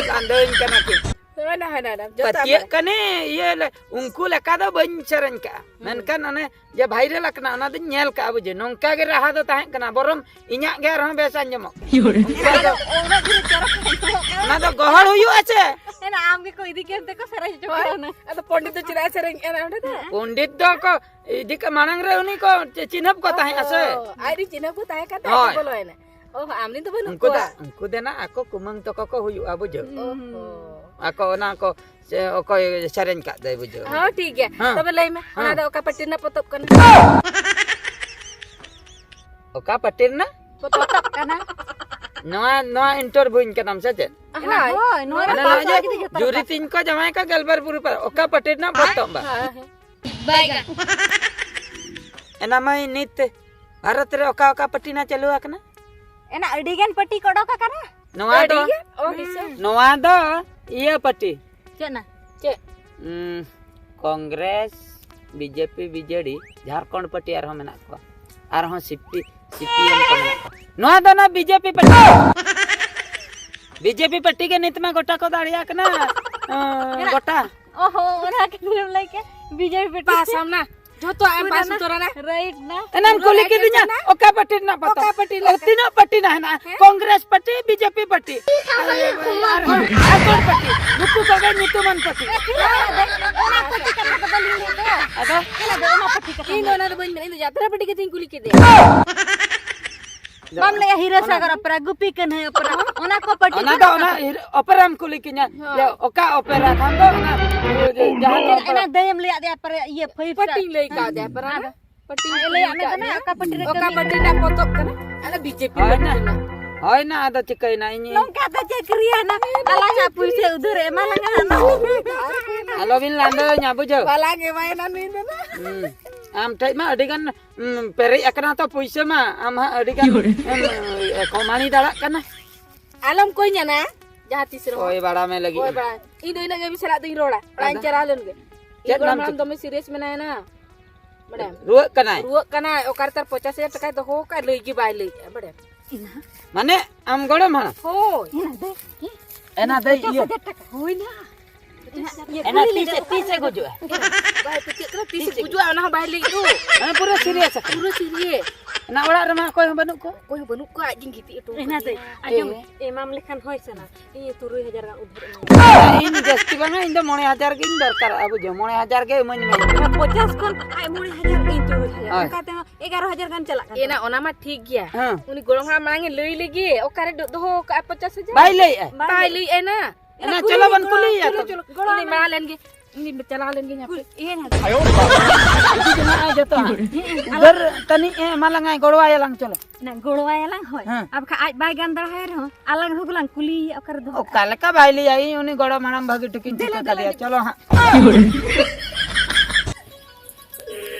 ᱞᱟᱸᱫᱟᱹᱧ ᱠᱟᱱᱟ ᱠᱤᱱ᱾ ᱦᱳᱭ ᱱᱟ, ᱦᱳᱭ ᱱᱟ, ᱱᱟ, ᱡᱚᱛᱚ ᱯᱟᱹᱛᱭᱟᱹᱜ ᱟᱵᱟᱨ᱾ ᱠᱟᱹᱱᱟᱹᱧ, ᱤᱭᱟᱹ ᱞᱮ, ᱩᱱᱠᱩ ᱞᱮᱠᱟ ᱫᱚ ᱵᱟᱹᱧ ᱥᱮᱨᱮᱧ ᱠᱟᱜᱼᱟ᱾ ᱦᱩᱸ᱾ ᱢᱮᱱᱠᱷᱟᱱ ᱚᱱᱮ ᱡᱮ ᱵᱷᱟᱭᱨᱟᱞ ᱟᱠᱟᱱᱟ, ᱚᱱᱟ ᱫᱚᱧ ᱧᱮᱞ ᱠᱟᱜᱼᱟ, ᱵᱩᱡᱷᱟᱹᱣ᱾ ᱱᱚᱝᱠᱟ ᱜᱮ ᱨᱟᱦᱟ ᱫᱚ ᱛᱟᱦᱮᱸ ᱠᱟᱱᱟ, ᱵᱚᱨᱚᱝ ᱤᱧᱟᱜ ᱜᱮ ᱟᱨᱦᱚᱸ ᱵᱮᱥ ᱟᱸᱡᱚᱢᱚᱜ ᱠᱟᱱᱟ᱾ ᱩᱱᱠᱩᱣᱟᱜ ᱫᱚ ᱩᱱᱟᱹᱜ ᱡᱳᱨ ᱪᱚᱨᱚᱠ ᱟᱸᱡᱚᱢᱚᱜ ᱠᱟᱱᱟ᱾ ᱚᱱᱟ ᱫᱚ ᱜᱚᱦᱚᱲ ᱦᱩᱭᱩᱜᱼᱟ ᱪᱮ? ᱮᱱᱟ ᱟᱢ ᱜᱮᱠᱚ ᱤᱫᱤ ᱠᱮᱫ ᱛᱮᱠᱚ ᱥᱮᱨᱮᱧ ᱦᱚᱪᱚ ᱦᱳᱭ᱾ ᱠᱮᱫᱟ ᱚᱱᱟ᱾ ᱟᱫᱚ ᱯᱚᱱᱰᱤᱛ ᱫᱚ ᱪᱮᱫᱟᱜ ᱮ ᱥᱮᱨᱮᱧ ᱮᱫᱟ ᱚᱸᱰᱮ ᱫᱚ? ᱯᱚᱱᱰᱤᱛ ᱫᱚ ᱠᱚ ᱤᱫᱤ ᱠᱟ-, ᱢᱟᱲᱟᱝ ᱨᱮ ᱩᱱᱤ ᱠᱚ ᱪᱤ-, ᱪᱤᱱᱦᱟᱹᱯ ᱠᱚ ᱛᱟᱦᱮᱸᱜᱼᱟ ᱥᱮ? ᱚ, ᱟᱡ ᱨᱤᱱ ᱪᱤᱱᱦᱟᱹᱯ ᱠᱚ ᱛᱟᱦᱮᱸ ᱠᱟᱱ ᱛᱟᱭ, ᱦᱳᱭ᱾ ᱵᱚᱞᱚᱭᱮᱱᱟ᱾ ᱚ, ᱟᱢ ᱨᱤᱱ ᱫᱚ ᱵᱟᱹᱱᱩᱜ ᱩᱱᱠᱩ ᱫᱚ, ᱠᱚᱣᱟ᱾ ᱩᱱᱠᱩ ᱫᱚ ᱱᱟ ᱟᱠᱚ ᱠᱩᱢᱟᱹᱝ ᱛᱟᱠᱚ ᱠᱚ ᱦᱩᱭᱩᱜᱼᱟ, ᱵᱩᱡᱷᱟᱹᱣ? ᱚ ᱦᱚᱸ᱾ ᱟᱠᱚ ᱚᱱᱟ ᱠᱚ ᱥᱮ ᱚᱠᱚᱭ ᱥᱮᱨᱮᱧ ᱠᱟᱜ ᱫᱚᱭ ᱵᱩᱡᱷᱟᱹᱣ᱾ ᱦᱚᱸ, ᱴᱷᱤᱠ ᱜᱮᱭᱟ᱾ ᱦᱮᱸ᱾ ᱛᱚᱵᱮ ᱞᱟᱹᱭ ᱢᱮ, ᱦᱮᱸ᱾ ᱚᱱᱟ ᱫᱚ ᱚᱠᱟ ᱯᱟᱹᱴᱤ ᱨᱮᱱᱟᱜ ᱯᱚᱛᱚᱵ ᱠᱟᱱᱟ? ᱚᱠᱟ ᱯᱟᱹᱴᱤ ᱨᱮᱱᱟᱜ? ᱯᱚᱛᱚᱵ ᱠᱟᱱᱟ᱾ ᱱᱚᱣᱟ, ᱱᱚᱣᱟ ᱤᱱᱴᱟᱨᱵᱷᱤᱭᱩᱧ ᱠᱟᱱᱟᱢ ᱥᱮ ᱪᱮᱫ? ᱦᱳᱭ, ᱱᱚᱣᱟ ᱢᱟᱱᱮ ᱨᱮ ᱱᱚᱣᱟ ᱯᱟᱲᱦᱟᱣ ᱡᱮ ᱜᱮ ᱡᱚᱛᱚ ᱡᱩᱨᱤ ᱨᱚᱠᱚᱢ᱾ ᱛᱤᱧ ᱠᱚ ᱡᱟᱶᱟᱭ ᱠᱚ ᱜᱮᱞᱵᱟᱨ ᱵᱩᱨᱩ ᱯᱟᱨᱚᱢ, ᱚᱠᱟ ᱯᱟᱹᱴᱤ ᱨᱮᱱᱟᱜ ᱯᱚᱛᱚᱵ ᱵᱟ? ᱦᱳᱭ, ᱦᱳᱭ᱾ ᱮᱱᱟ ᱢᱟᱹᱭ, ᱱᱤᱛ ᱵᱷᱟᱨᱚᱛ ᱨᱮ ᱚᱠᱟ ᱚᱠᱟ ᱯᱟᱹᱴᱤ ᱱᱟ ᱪᱟᱹᱞᱩ ᱟᱠᱟᱱᱟ? ᱮᱱᱟ ᱟᱹᱰᱤ ᱜᱟᱱ ᱯᱟᱹᱴᱤ ᱠᱚ ᱚᱰᱚᱠ ᱟᱠᱟᱱᱟ᱾ ᱱᱚᱣᱟ ᱟᱹᱰᱤ ᱫᱚ, ᱜᱮ? ᱚ, ᱫᱤᱥᱟᱹ᱾ ᱱᱚᱣᱟ ᱫᱚ ᱤᱭᱟᱹ ᱯᱟᱹᱴᱤ᱾ ᱪᱮᱫ ᱱᱟ? ᱪᱮᱫ? ᱩᱸ, ᱠᱚᱝᱜᱨᱮᱥ, ᱵᱤᱡᱮᱯᱤ, ᱵᱤᱡᱮᱰᱤ, ᱡᱷᱟᱲᱠᱷᱚᱸᱰ ᱯᱟᱹᱴᱤ ᱟᱨᱦᱚᱸ ᱢᱮᱱᱟᱜ ᱠᱚᱣᱟ᱾ ᱟᱨᱦᱚᱸ ᱥᱤᱯᱤ, ᱥᱤᱯᱤᱮᱢ ᱠᱚ ᱢᱮᱱᱟᱜ ᱠᱚᱣᱟ᱾ ᱱᱚᱣᱟ ᱫᱚ ᱚᱱᱟ ᱵᱤᱡᱮᱯᱤ ᱯᱟᱹᱴᱤ᱾ ᱵᱤᱡᱮᱯᱤ ᱯᱟᱹᱴᱤ ᱜᱮ ᱱᱤᱛ ᱢᱟ ᱜᱚᱴᱟ ᱠᱚ ᱫᱟᱲᱮᱭᱟᱜ ᱠᱟᱱᱟ᱾ ᱚᱸ, ᱜᱚᱴᱟ᱾ ᱚᱦᱚ, ᱚᱱᱟ ᱠᱟᱛᱷᱟᱢ ᱞᱟᱹᱭ ᱠᱮᱫ, ᱵᱤᱡᱮᱯᱤ ᱯᱟᱥ ᱟᱢ ᱱᱟ, ᱡᱚᱛᱚ ᱟᱢ ᱯᱟᱥ ᱩᱛᱟᱹᱨᱟ ᱱᱟ᱾ ᱨᱟᱭᱤᱴ ᱱᱟ᱾ ᱮᱱᱟᱢ ᱠᱩᱞᱤ ᱠᱤᱫᱤᱧᱟ, ᱚᱠᱟ ᱯᱟᱨᱴᱤ ᱨᱮᱱᱟᱜ ᱯᱟᱛᱟ? ᱚᱠᱟ ᱯᱟᱨᱴᱤ ᱨᱮᱱᱟᱜ ᱛᱤᱱᱟᱹᱜ ᱯᱟᱨᱴᱤ ᱨᱮᱱᱟᱜ ᱦᱮᱱᱟᱜᱼᱟ? ᱦᱮᱸ? ᱠᱚᱝᱜᱨᱮᱥ ᱯᱟᱨᱴᱤ, ᱵᱤᱡᱮᱯᱤ ᱯᱟᱨᱴᱤ, ᱟᱨ ᱟᱠᱚᱨ ᱯᱟᱨᱴᱤ, ᱱᱩᱠᱩ ᱠᱚᱜᱮ ᱧᱩᱛᱩᱢᱟᱱ ᱯᱟᱨᱴᱤ᱾ ᱚᱱᱟ ᱯᱟᱨᱴᱤ ᱠᱟᱛᱷᱟ ᱠᱚᱫᱚ ᱞᱤᱧ ᱞᱟᱹᱭ ᱠᱮᱫᱟ᱾ ᱟᱫᱚ? ᱤᱧ ᱫᱚ ᱚᱱᱟ ᱫᱚ ᱵᱟᱹᱧ ᱢᱮᱱᱟ, ᱤᱧ ᱫᱚ ᱡᱟᱛᱨᱟ ᱯᱟᱨᱴᱤ ᱠᱟᱛᱷᱟᱧ ᱠᱩᱞᱤ ᱠᱮᱫᱮᱭᱟ᱾ ᱵᱟᱢ ᱞᱟᱹᱭᱟ ᱦᱤᱨᱟᱹ ᱚᱱᱟ ᱥᱟᱜᱚᱨ ᱚᱯᱮᱨᱟ, ᱜᱩᱯᱤ ᱠᱟᱹᱱᱦᱟᱹᱭ ᱚᱯᱮᱨᱟ, ᱚᱱᱟ ᱠᱚ ᱯᱟᱹᱴᱤ ᱚᱱᱟ ᱫᱚ ᱠᱟᱱᱟ᱾ ᱚᱱᱟ ᱦᱤᱨ-, ᱚᱯᱮᱨᱟᱢ ᱠᱩᱞᱤ ᱠᱤᱧᱟ᱾ ᱦᱮᱸ᱾ ᱡᱮ ᱚᱠᱟ ᱚᱯᱮᱨᱟ ᱠᱷᱟᱱ ᱫᱚ ᱚᱱᱟ, ᱡᱟᱦᱟᱸ ᱫᱚ ᱚᱱᱟ ᱫᱟᱹᱭᱮᱢ ᱞᱟᱹᱭᱟᱫ ᱫᱮᱭᱟ ᱯᱮᱨᱮ, ᱤᱭᱟᱹ, five star᱾ ᱯᱟᱹᱴᱤᱧ ᱞᱟᱹᱭ ᱠᱟᱫ ᱫᱮᱭᱟ, ᱯᱟᱨᱟ ᱦᱮᱸ᱾ ᱯᱟᱹᱴᱤᱧ ᱞᱟᱹᱭᱟᱫ ᱢᱮ ᱠᱟᱱᱟ, ᱚᱠᱟ ᱯᱟᱹᱴᱤ ᱨᱮ ᱚᱠᱟ ᱠᱟᱹᱢᱤ ᱯᱟᱹᱴᱤ ᱨᱮᱱᱟᱜ ᱯᱚᱛᱚᱵ ᱠᱟᱱᱟ? ᱚᱱᱟ ᱵᱤᱡᱮᱯᱤ ᱦᱳᱭ ᱯᱟᱹᱴᱤ ᱱᱟ᱾ ᱨᱮᱱᱟᱜ᱾ ᱦᱳᱭ ᱱᱟ, ᱟᱫᱚ ᱪᱤᱠᱟᱹᱭᱮᱱᱟ ᱤᱧ? ᱱᱚᱝᱠᱟ ᱫᱚ ᱪᱟᱹᱠᱨᱤᱭᱟ ᱱᱟ, ᱟᱞᱟᱝᱟᱜ ᱯᱩᱭᱥᱟᱹ ᱩᱫᱷᱟᱹᱨ ᱮᱢᱟ ᱞᱟᱝᱟ᱾ ᱟᱞᱚᱵᱤᱱ ᱞᱟᱸᱫᱟᱭᱟ, ᱵᱩᱡᱷᱟᱹᱣ? ᱵᱟᱞᱟᱝ ᱮᱢᱟᱭᱮᱱᱟ ᱱᱩᱭ ᱫᱚ ᱱᱟ᱾ ᱦᱩᱸ᱾ ᱟᱢ ᱴᱷᱮᱡ ᱢᱟ ᱟᱹᱰᱤ ᱜᱟᱱ ᱩᱸ, ᱯᱮᱨᱮᱡ ᱟᱠᱟᱱᱟ ᱛᱚ ᱯᱩᱭᱥᱟᱹ ᱢᱟ, ᱟᱢ ᱦᱟᱸᱜ ᱟᱹᱰᱤ ᱜᱟᱱ ᱮᱢ, ᱮ, ᱠᱚᱢᱟᱹᱱᱤ ᱫᱟᱲᱟᱜ ᱠᱟᱱᱟ᱾ ᱟᱞᱚᱢ ᱠᱚᱭ ᱧᱟᱱᱟ ᱡᱟᱦᱟᱸ ᱛᱤᱥ ᱨᱮᱦᱚᱸ᱾ ᱠᱚᱭ ᱵᱟᱲᱟ ᱢᱮ ᱞᱟᱹᱜᱤᱫ᱾ ᱠᱚᱭ ᱵᱟᱲᱟ᱾ ᱤᱧ ᱫᱚ ᱤᱱᱟᱹᱜ ᱜᱮ ᱢᱤᱫ ᱥᱟᱞᱟᱜ ᱫᱚᱧ ᱨᱚᱲᱟ᱾ ᱚᱲᱟᱜ ᱤᱧ ᱟᱫᱚ? ᱪᱟᱞᱟᱣ ᱞᱮᱱ ᱜᱮ᱾ ᱤᱧ ᱪᱮᱫ ᱜᱚᱲᱚᱢ ᱵᱟᱢ ᱦᱟᱲᱟᱢ ᱪᱤᱠᱟᱹ-, ᱫᱚᱢᱮ serious ᱢᱮᱱᱟᱭᱟ ᱱᱟ᱾ ᱵᱟᱲᱟᱭᱟᱢ? ᱨᱩᱣᱟᱹᱜ ᱠᱟᱱᱟᱭ? ᱨᱩᱣᱟᱹᱜ ᱠᱟᱱᱟᱭ᱾ ᱚᱠᱟ ᱨᱮ ᱛᱟᱨ ᱯᱚᱧᱪᱟᱥ ᱦᱟᱡᱟᱨ ᱴᱟᱠᱟᱭ ᱫᱚᱦᱚ ᱟᱠᱟᱫ, ᱞᱟᱹᱭ ᱜᱮ ᱵᱟᱭ ᱞᱟᱹᱭᱮᱫᱼᱟ, ᱵᱟᱲᱟᱭᱟᱢ? ᱢᱟᱱᱮ ᱟᱢ ᱜᱚᱲᱚᱢ ᱦᱟᱲᱟᱢ? ᱦᱳᱭ᱾ ᱮᱱᱟ ᱫᱚ, ᱮᱱᱟ ᱫᱚ ᱤᱭᱟᱹ᱾ ᱯᱚᱧᱪᱟᱥ ᱦᱟᱡᱟᱨ ᱴᱟᱠᱟ ᱦᱩᱭᱱᱟ᱾ ᱮᱱᱟ ᱛᱤᱥᱮ, ᱛᱤᱥᱮ ᱜᱩᱡᱩᱜᱼᱟ? ᱵᱟᱭ ᱯᱟᱹᱛᱭᱟᱹᱜ ᱠᱟᱱᱟ, ᱛᱤᱥᱮ ᱜᱩᱡᱩᱜᱼᱟ, ᱚᱱᱟ ᱦᱚᱸ ᱵᱟᱭ ᱞᱟᱹᱭ ᱫᱚ᱾ ᱢᱟᱱᱮ ᱯᱩᱨᱟᱹ serious ᱟᱠᱟᱱᱟ᱾ ᱯᱩᱨᱟᱹ serious᱾ ᱚᱱᱟ ᱚᱲᱟᱜ ᱨᱮᱢᱟ ᱚᱠᱚᱭ ᱦᱚᱸ ᱵᱟᱹᱱᱩᱜ ᱠᱚ᱾ ᱚᱠᱚᱭ ᱦᱚᱸ ᱵᱟᱹᱱᱩᱜ ᱠᱚᱣᱟ, ᱟᱡ ᱜᱤᱧ ᱜᱤᱛᱤᱡ ᱦᱚᱴᱚ ᱮᱱᱟ ᱠᱟᱫᱮᱭᱟ᱾ ᱫᱚ, ᱟᱸᱡᱚᱢ ᱢᱮ, ᱮᱢᱟᱢ ᱞᱮᱠᱷᱟᱱ ᱦᱳᱭ ᱥᱟᱱᱟ᱾ ᱤᱧ ᱛᱩᱨᱩᱭ ᱦᱟᱡᱟᱨ ᱜᱟᱱ ᱩᱫᱷᱟᱹᱨ ᱮᱢᱟᱢ᱾ ᱤᱧ ᱡᱟᱹᱥᱛᱤ ᱵᱟᱝᱟ, ᱤᱧ ᱫᱚ ᱢᱚᱬᱮ ᱦᱟᱡᱟᱨ ᱜᱤᱧ ᱫᱚᱨᱠᱟᱨᱚᱜᱼᱟ, ᱵᱩᱡᱷᱟᱹᱣ, ᱢᱚᱬᱮ ᱦᱟᱡᱟᱨ ᱜᱮ ᱤᱢᱟᱹᱧ ᱢᱮ᱾ ᱯᱚᱧᱪᱟᱥ ᱠᱷᱚᱱ ᱟᱡ ᱢᱚᱬᱮ ᱦᱟᱡᱟᱨ, ᱤᱧ ᱛᱩᱨᱩᱭ ᱦᱟᱡᱟᱨ᱾ ᱦᱳᱭ᱾ ᱚᱱᱠᱟ ᱛᱮᱦᱚᱸ ᱮᱜᱟᱨᱚ ᱦᱟᱡᱟᱨ ᱜᱟᱱ ᱪᱟᱞᱟᱜ ᱠᱟᱱᱟ᱾ ᱮᱱᱟ, ᱚᱱᱟ ᱢᱟ ᱴᱷᱤᱠ ᱜᱮᱭᱟ᱾ ᱦᱮᱸ᱾ ᱩᱱᱤ ᱜᱚᱲᱚᱢ ᱦᱟᱲᱟᱢ ᱢᱟᱲᱟᱝ ᱮ ᱞᱟᱹᱭ ᱞᱮᱜᱮ, ᱚᱠᱟᱨᱮ ᱫᱚ-, ᱫᱚᱦᱚ ᱠᱟᱜᱼᱟ ᱯᱚᱧᱪᱟᱥ ᱦᱟᱡᱟᱨ? ᱵᱟᱭ ᱞᱟᱹᱭᱮᱫᱼᱟ᱾ ᱵᱟᱭ ᱞᱟᱹᱭᱮᱫᱼᱟ ᱱᱟ᱾ ᱮᱱᱟ, ᱪᱚᱞᱚ ᱵᱚᱱ ᱠᱩᱞᱤᱭᱮᱭᱟ ᱛᱚᱵᱮ᱾ ᱜᱚᱲᱚᱢ ᱤᱧ ᱢᱟ ᱞᱮᱱ ᱜᱮ, ᱤᱧ ᱪᱟᱞᱟᱣ ᱞᱮᱱ ᱜᱮ ᱦᱟᱯᱮ᱾ ᱤᱭᱟᱹ ᱱᱟ᱾ ᱤᱫᱤ ᱡᱚᱝᱟᱜᱼᱟ ᱡᱚᱛᱚ ᱦᱟᱸᱜ᱾ ᱩᱫᱷᱟᱹᱨ ᱛᱟᱹᱱᱤᱡ ᱮ ᱮᱢᱟ ᱞᱟᱝᱟᱭ, ᱜᱚᱲᱚᱣᱟᱭᱟ ᱞᱟᱝ, ᱪᱚᱞᱚ᱾ ᱱᱟ, ᱜᱚᱲᱚᱣᱟᱭᱟ ᱞᱟᱝ, ᱦᱳᱭ᱾ ᱦᱮᱸ᱾ ᱟᱨ ᱵᱟᱠᱷᱟᱡ ᱟᱡ ᱵᱟᱭ ᱜᱟᱱ ᱫᱟᱲᱮᱭᱟᱭ ᱨᱮᱦᱚᱸ, ᱟᱞᱟᱝ ᱨᱮᱦᱚᱸ ᱜᱮᱞᱟᱝ ᱠᱩᱞᱤᱭᱮᱭᱟ, ᱚᱠᱟ ᱨᱮᱫᱚ? ᱚᱠᱟ ᱞᱮᱠᱟ ᱵᱟᱭ ᱞᱟᱹᱭᱟ, ᱤᱧ ᱩᱱᱤ ᱜᱚᱲᱚᱢ ᱦᱟᱲᱟᱢ ᱵᱷᱟᱹᱜᱤ ᱴᱷᱤᱠᱤᱧ ᱫᱮᱞᱟ, ᱴᱷᱤᱠᱟᱹ ᱫᱮᱞᱟ, ᱠᱟᱫᱮᱭᱟ, ᱫᱮᱞᱟ᱾ ᱪᱚᱞᱚ ᱦᱟᱸᱜ᱾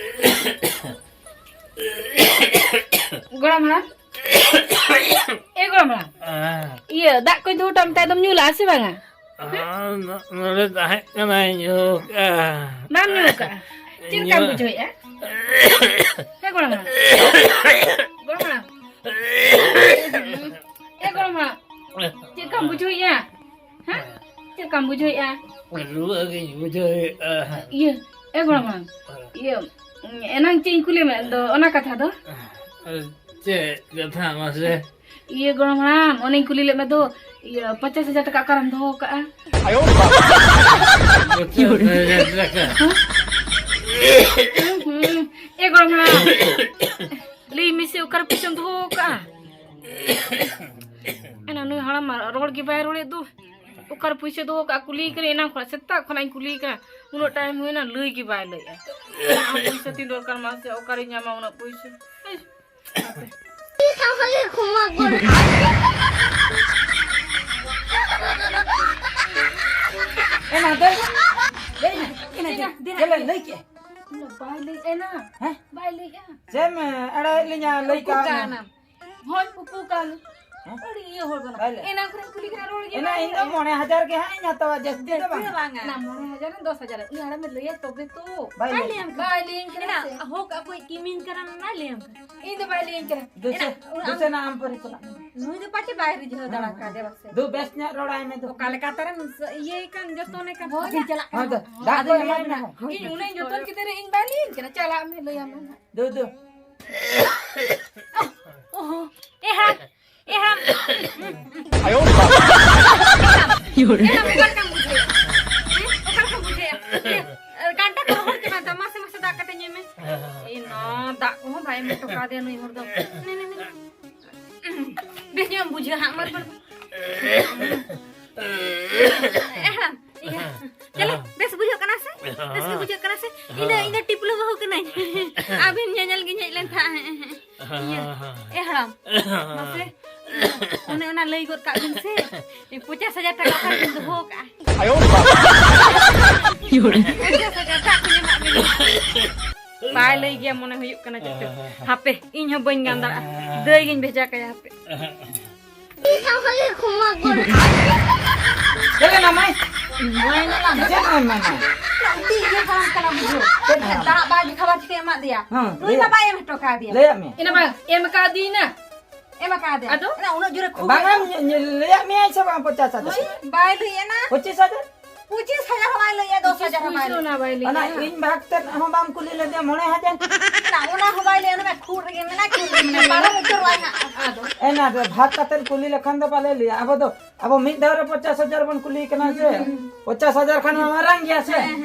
ᱜᱚᱲᱚᱢ ᱦᱟᱲᱟᱢ᱾ ᱮ ᱜᱚᱲᱚᱢ ᱦᱟᱲᱟᱢ᱾ ᱦᱮᱸ᱾ ᱤᱭᱟᱹ, ᱫᱟᱜ ᱠᱚᱧ ᱫᱚᱦᱚ ᱦᱚᱴᱚ ᱟᱢ ᱛᱟᱭ, ᱫᱚᱢ ᱧᱩ ᱞᱟᱜᱼᱟ ᱥᱮ ᱵᱟᱝᱟ? ᱦᱮᱸ? ᱦᱮᱸ, ᱱᱚ-, ᱱᱚᱰᱮ ᱛᱟᱦᱮᱸ ᱠᱟᱱᱟᱭ, ᱧᱩ ᱠᱟᱜᱼᱟ᱾ ᱵᱟᱢ ᱧᱩ ᱠᱟᱜᱼᱟ? ᱪᱮᱫ ᱞᱮᱠᱟᱢ ᱧᱩ᱾ ᱵᱩᱡᱷᱟᱹᱣᱮᱫᱼᱟ? ᱦᱮᱸ, ᱜᱚᱲᱚᱢ ᱦᱟᱲᱟᱢ᱾ ᱜᱚᱲᱚᱢ ᱦᱟᱲᱟᱢ᱾ ᱮ ᱜᱚᱲᱚᱢ ᱦᱟᱲᱟᱢ᱾ ᱪᱮᱫ ᱞᱮᱠᱟᱢ ᱵᱩᱡᱷᱟᱹᱣᱮᱫᱼᱟ? ᱦᱮᱸ? ᱪᱮᱫ ᱞᱮᱠᱟᱢ ᱵᱩᱡᱷᱟᱹᱣᱮᱫᱼᱟ? ᱨᱩᱣᱟᱹ ᱜᱤᱧ ᱵᱩᱡᱷᱟᱹᱣᱮᱫᱼᱟ᱾ ᱤᱭᱟᱹ, ᱮ ᱜᱚᱲᱚᱢ ᱦᱟᱲᱟᱢ, ᱤᱭᱟᱹ, ᱮᱱᱟᱝ ᱪᱮᱫ ᱤᱧ ᱠᱩᱞᱤ ᱢᱮ ᱫᱚ, ᱚᱱᱟ ᱠᱟᱛᱷᱟ ᱫᱚ? ᱪᱮᱫ ᱠᱟᱛᱷᱟ ᱢᱟᱥᱮ? ᱤᱭᱟᱹ ᱜᱚᱲᱚᱢ ᱦᱟᱲᱟᱢ, ᱚᱱᱮᱧ ᱠᱩᱞᱤ ᱞᱮᱫ ᱢᱮ ᱫᱚ, ᱤᱭᱟᱹ, ᱯᱚᱧᱪᱟᱥ ᱦᱟᱡᱟᱨ ᱴᱟᱠᱟ ᱚᱠᱟᱨᱮᱢ ᱫᱚᱦᱚ ᱠᱟᱜᱼᱟ? ᱯᱚᱧᱪᱟᱥ ᱦᱟᱡᱟᱨ ᱴᱟᱠᱟ? ᱦᱩᱸ, ᱦᱩᱸ᱾ ᱮ ᱜᱚᱲᱚᱢ ᱦᱟᱲᱟᱢ, ᱞᱟᱹᱭ ᱢᱮᱥᱮ, ᱚᱠᱟᱨᱮ ᱯᱚᱭᱥᱟᱢ ᱫᱚᱦᱚ ᱠᱟᱜᱼᱟ? ᱮᱱᱟ ᱱᱩᱭ ᱦᱟᱲᱟᱢ ᱢᱟ ᱨᱚᱲ ᱜᱮ ᱵᱟᱭ ᱨᱚᱲᱮᱫ ᱫᱚ᱾ ᱚᱠᱟᱨᱮ ᱯᱚᱭᱥᱟ ᱫᱚᱦᱚ ᱠᱟᱜᱼᱟ? ᱠᱩᱞᱤᱭᱮ ᱠᱟᱹᱱᱟᱹᱧ ᱮᱱᱟᱝ ᱠᱷᱚᱱᱟᱜ, ᱥᱮᱛᱟᱜ ᱠᱷᱚᱱᱟᱜ ᱤᱧ ᱠᱩᱞᱤᱭᱮ ᱠᱟᱱᱟ, ᱩᱱᱟᱹᱜ ᱴᱟᱭᱤᱢ ᱦᱩᱭᱱᱟ, ᱞᱟᱹᱭ ᱜᱮ ᱵᱟᱭ ᱞᱟᱹᱭᱮᱜᱼᱟ᱾ ᱟᱢ ᱯᱚᱭᱥᱟ ᱛᱤᱧ ᱫᱚᱨᱠᱟᱨ ᱢᱟ ᱥᱮ, ᱚᱠᱟᱨᱮᱧ ᱧᱟᱢᱟ ᱩᱱᱟᱹᱜ ᱯᱚᱭᱥᱟ? ᱮᱭ, ᱦᱟᱯᱮ᱾ ᱮ ᱢᱟ, ᱫᱟᱹᱭ, ᱫᱟᱹᱭ, ᱮᱱᱟ, ᱪᱮᱫ ᱮ ᱞᱟᱹᱭ ᱠᱮᱜᱼᱟ? ᱵᱟᱭ ᱞᱟᱹᱭᱮᱜᱼᱟ ᱮᱱᱟ᱾ ᱦᱮᱸ? ᱵᱟᱭ ᱞᱟᱹᱭᱮᱜᱼᱟ᱾ ᱪᱮᱫ ᱮᱢ ᱮᱲᱮᱭᱮᱫ ᱞᱤᱧᱟ? ᱞᱟᱹᱭ ᱩᱠᱩ ᱠᱟᱜ ᱢᱮ᱾ ᱠᱟᱱᱟᱢ᱾ ᱦᱳᱭ, ᱩᱠᱩ ᱠᱟᱱ᱾ ᱦᱮᱸ? ᱟᱹᱰᱤ ᱤᱭᱟᱹ ᱦᱚᱲ ᱠᱟᱱᱟ᱾ ᱵᱟᱭ ᱞᱟᱹᱭ᱾ ᱮᱱᱟᱝ ᱠᱷᱚᱱᱤᱧ ᱠᱩᱞᱤ ᱠᱟᱱᱟ, ᱨᱚᱲ ᱜᱮ ᱮᱱᱟ ᱵᱟᱭ ᱤᱧ ᱫᱚ ᱞᱟᱹᱭᱟ᱾ ᱢᱚᱬᱮ ᱦᱟᱡᱟᱨ ᱜᱮ ᱦᱟᱸᱜ ᱤᱧ ᱦᱟᱛᱟᱣᱟ, ᱡᱟᱹᱥᱛᱤ ᱫᱚ ᱵᱟᱝ᱾ ᱵᱟᱝᱟ᱾ ᱚᱱᱟ ᱢᱚᱬᱮ ᱦᱟᱡᱟᱨ ᱫᱚᱥ ᱦᱟᱡᱟᱨ, ᱩᱱᱤ ᱦᱟᱲᱟᱢᱮ ᱞᱟᱹᱭᱟ ᱛᱚᱵᱮ ᱛᱚ᱾ ᱵᱟᱭ ᱵᱟᱭ ᱞᱟᱹᱭ᱾ ᱞᱟᱹᱭᱟᱢ ᱠᱟᱱᱟ᱾ ᱵᱟᱭ ᱞᱟᱹᱭᱟᱹᱧ ᱠᱟᱱᱟ ᱮᱱᱟ ᱥᱮ᱾ ᱦᱳᱠ ᱟᱠᱚᱭᱤᱡ ᱠᱤᱢᱤᱱ ᱠᱟᱱᱟ, ᱵᱟᱭ ᱞᱟᱹᱭᱟᱢ ᱠᱟᱱᱟ᱾ ᱤᱧ ᱫᱚ ᱵᱟᱭ ᱞᱟᱹᱭᱟᱹᱧ ᱠᱟᱱᱟ᱾ ᱫᱩᱥᱮ-, ᱮᱱᱟ, ᱚᱱᱟ ᱫᱩᱥᱮᱱᱟ ᱟᱢ ᱯᱟᱹᱨᱤ ᱪᱟᱞᱟᱜ ᱢᱮ᱾ ᱱᱩᱭ ᱫᱚ ᱯᱟᱪᱮ ᱵᱟᱭ ᱨᱤᱡᱷᱟᱹᱣ ᱫᱟᱲᱮ ᱠᱟᱫᱮ ᱵᱟᱥᱮ᱾ ᱫᱩ ᱵᱮᱥ ᱧᱚᱜ ᱨᱚᱲᱟᱭ ᱢᱮ ᱫᱩ᱾ ᱚᱠᱟ ᱞᱮᱠᱟ ᱛᱟᱨᱮᱢ ᱤᱭᱟᱹᱭ ᱠᱟᱱ, ᱡᱚᱛᱚᱱᱮ ᱠᱟᱱ᱾ ᱦᱳᱭ, ᱟᱫᱚᱧ ᱪᱟᱞᱟᱜ ᱦᱳᱭ, ᱠᱟᱱᱟ᱾ ᱫᱟᱜ ᱠᱚ ᱟᱫᱚᱧ ᱮᱢᱟᱭ ᱢᱮ᱾ ᱤᱧ ᱩᱱᱟᱹᱜ ᱡᱚᱛᱚᱱ ᱠᱮᱫᱮ ᱨᱮ ᱤᱧ ᱵᱟᱭ ᱞᱟᱹᱭᱟᱹᱧ ᱠᱟᱱᱟ, ᱪᱟᱞᱟᱜ ᱢᱮ, ᱞᱟᱹᱭᱟᱢ ᱢᱮ ᱦᱟᱸᱜ᱾ ᱫᱩ, ᱫᱩ᱾ ᱚᱦᱚ, ᱮ ᱦᱟᱲᱟᱢ, ᱮ ᱦᱟᱲᱟᱢ᱾ ᱟᱭᱳ ᱵᱟᱵᱟ᱾ ᱮ ᱦᱟᱲᱟᱢ, ᱚᱠᱟ ᱞᱮᱠᱟᱢ ᱵᱩᱡᱷᱟᱹᱣᱮᱫᱼᱟ? ᱦᱮᱸ? ᱚᱠᱟ ᱞᱮᱠᱟᱢ ᱵᱩᱡᱷᱟᱹᱣᱮᱫᱼᱟ? ᱤᱭᱟᱹ, ᱜᱟᱱᱰᱟ ᱠᱚ ᱨᱚᱦᱚᱲ ᱪᱟᱵᱟᱭᱮᱱ ᱛᱟᱢᱟ, ᱢᱟᱥᱮ, ᱢᱟᱥᱮ ᱫᱟᱜ ᱠᱟᱹᱴᱤᱡ ᱧᱩᱭ ᱢᱮ᱾ ᱮ ᱱᱟ, ᱫᱟᱜ ᱠᱚᱦᱚᱸ ᱵᱟᱭ ᱮᱢ ᱦᱚᱴᱚ ᱠᱟᱣᱫᱮᱭᱟ ᱱᱩᱭ ᱦᱚᱲ ᱫᱚ᱾ ᱱᱮ, ᱱᱮ, ᱱᱮ᱾ ᱵᱮᱥ ᱧᱚᱜ ᱮᱢ ᱵᱩᱡᱷᱟᱹᱣᱟ ᱦᱟᱸᱜ, ᱢᱟᱨ, ᱢᱟᱨ᱾ ᱮ ᱦᱟᱲᱟᱢ, ᱤᱭᱟᱹ, ᱪᱚᱞᱚ, ᱵᱮᱥ ᱵᱩᱡᱷᱟᱹᱜ ᱠᱟᱱᱟ ᱥᱮ? ᱵᱮᱥ ᱜᱮ ᱵᱩᱡᱷᱟᱹᱜ ᱠᱟᱱᱟ ᱥᱮ? ᱤᱧ ᱫᱚ, ᱤᱧ ᱫᱚ ᱴᱤᱯᱞᱟᱹ ᱵᱟᱹᱦᱩ ᱠᱟᱹᱱᱟᱹᱧ᱾ ᱟᱹᱵᱤᱱ ᱧᱮᱧᱮᱞ ᱜᱤᱧ ᱦᱮᱡ ᱞᱮᱱ ᱛᱟᱦᱮᱸᱫ᱾ ᱤᱭᱟᱹ, ᱮ ᱦᱟᱲᱟᱢ, ᱢᱟᱥᱮ, ᱚᱱᱮ ᱚᱱᱟ ᱞᱟᱹᱭ ᱜᱚᱫ ᱠᱟᱜ ᱵᱤᱱ ᱥᱮ, ᱯᱚᱧᱪᱟᱥ ᱦᱟᱡᱟᱨ ᱴᱟᱠᱟ ᱚᱠᱟ ᱨᱮᱵᱤᱱ ᱫᱚᱦᱚ ᱠᱟᱜᱼᱟ? ᱟᱭᱳ ᱵᱟᱵᱟ᱾ ᱯᱚᱧᱪᱟᱥ ᱦᱟᱡᱟᱨ ᱴᱟᱠᱟ ᱠᱚ ᱮᱢᱟᱜ ᱵᱤᱱᱟ᱾ ᱵᱟᱭ ᱞᱟᱹᱭ ᱜᱮᱭᱟ, ᱢᱚᱱᱮ ᱦᱩᱭᱩᱜ ᱠᱟᱱᱟ ᱪᱮᱫ ᱪᱚ᱾ ᱦᱟᱯᱮ, ᱤᱧ ᱦᱚᱸ ᱵᱟᱹᱧ ᱜᱟᱱ ᱫᱟᱲᱮᱭᱟᱜᱼᱟ, ᱫᱟᱹᱭ ᱜᱤᱧ ᱵᱷᱮᱡᱟ ᱠᱟᱭᱟ ᱦᱟᱯᱮ᱾ ᱪᱮᱫ ᱞᱮᱱᱟ ᱢᱟᱭ? ᱪᱮᱫ ᱮᱢ ᱢᱮᱱᱟ? ᱩᱱᱤ ᱤᱭᱟᱹ ᱦᱟᱲᱟᱢ ᱠᱟᱱᱟ ᱵᱩᱡᱷᱟᱹᱣ᱾ ᱪᱮᱫ ᱦᱟᱲᱟᱢ? ᱫᱟᱜ ᱵᱟᱭ ᱠᱷᱟᱵᱟᱨ ᱪᱤᱠᱟᱹ ᱮᱢᱟᱫ ᱫᱮᱭᱟ᱾ ᱦᱮᱸ, ᱱᱩᱭ ᱢᱟ ᱞᱟᱹᱭᱟᱜ ᱵᱟᱭ ᱮᱢ ᱦᱚᱴᱚ ᱠᱟᱫᱮᱭᱟ᱾ ᱞᱟᱹᱭᱟᱜ ᱢᱮ᱾ ᱮᱱᱟ ᱵᱟᱝ, ᱮᱢ ᱠᱟᱫᱤᱧᱟ᱾ ᱮᱢ ᱠᱟᱫᱮᱭᱟ᱾ ᱟᱫᱚ? ᱚᱱᱟ ᱩᱱᱟᱹᱜ ᱡᱳᱨᱮ ᱠᱷᱩᱵ ᱵᱟᱝ ᱮᱢ ᱧᱮ-, ᱧᱮ-, ᱞᱟᱹᱭᱟᱜ ᱢᱮᱭᱟ ᱥᱮ ᱵᱟᱝ ᱯᱚᱧᱪᱟᱥ ᱦᱟᱡᱟᱨ? ᱦᱳᱭ, ᱵᱟᱭ ᱞᱟᱹᱭ ᱮᱱᱟ᱾ ᱯᱚᱸᱪᱤᱥ ᱦᱟᱡᱟᱨ? ᱯᱚᱸᱪᱤᱥ ᱦᱟᱡᱟᱨ ᱦᱚᱸ ᱵᱟᱭ ᱞᱟᱹᱭᱟ, ᱫᱚᱥ ᱦᱟᱡᱟᱨ ᱦᱚᱸ ᱵᱟᱭ ᱞᱟᱹᱭᱟ᱾ ᱚᱱᱟ ᱵᱟᱭ ᱞᱟᱹᱭᱟ᱾ ᱚᱱᱟ ᱤᱧ ᱵᱷᱟᱜᱽ ᱛᱮᱫ ᱦᱚᱸ ᱵᱟᱢ ᱠᱩᱞᱤ ᱞᱮᱫᱮᱭᱟ ᱢᱚᱬᱮ ᱦᱟᱡᱟᱨ᱾ ᱚᱱᱟ ᱚᱱᱟ ᱦᱚᱸ ᱵᱟᱭ ᱞᱟᱹᱭᱟ, ᱚᱱᱟ ᱢᱟ ᱠᱷᱩᱲ ᱨᱮᱜᱮ ᱢᱮᱱᱟᱜ, ᱠᱷᱩᱲ ᱨᱮᱜᱮ ᱢᱮᱱᱟᱜ, ᱯᱟᱨᱚᱢ ᱩᱛᱟᱹᱨᱚᱜ ᱟᱭ ᱦᱟᱸᱜ᱾ ᱟᱫᱚ ᱮᱱᱟ ᱫᱚ ᱵᱷᱟᱜᱽ ᱠᱟᱛᱮᱫ ᱠᱩᱞᱤ ᱞᱮᱠᱷᱟᱱ ᱫᱚ ᱵᱟᱞᱮ ᱞᱟᱹᱭᱟ᱾ ᱟᱵᱚ ᱫᱚ ᱟᱵᱚ ᱢᱤᱫ ᱫᱷᱟᱣ ᱨᱮ ᱯᱚᱧᱪᱟᱥ ᱦᱟᱡᱟᱨ ᱵᱚᱱ ᱠᱩᱞᱤ ᱠᱟᱱᱟ ᱥᱮ, ᱯᱚᱧᱪᱟᱥ ᱦᱟᱡᱟᱨ ᱠᱷᱟᱱ ᱢᱟ ᱢᱟᱨᱟᱝ ᱜᱮᱭᱟ ᱥᱮ,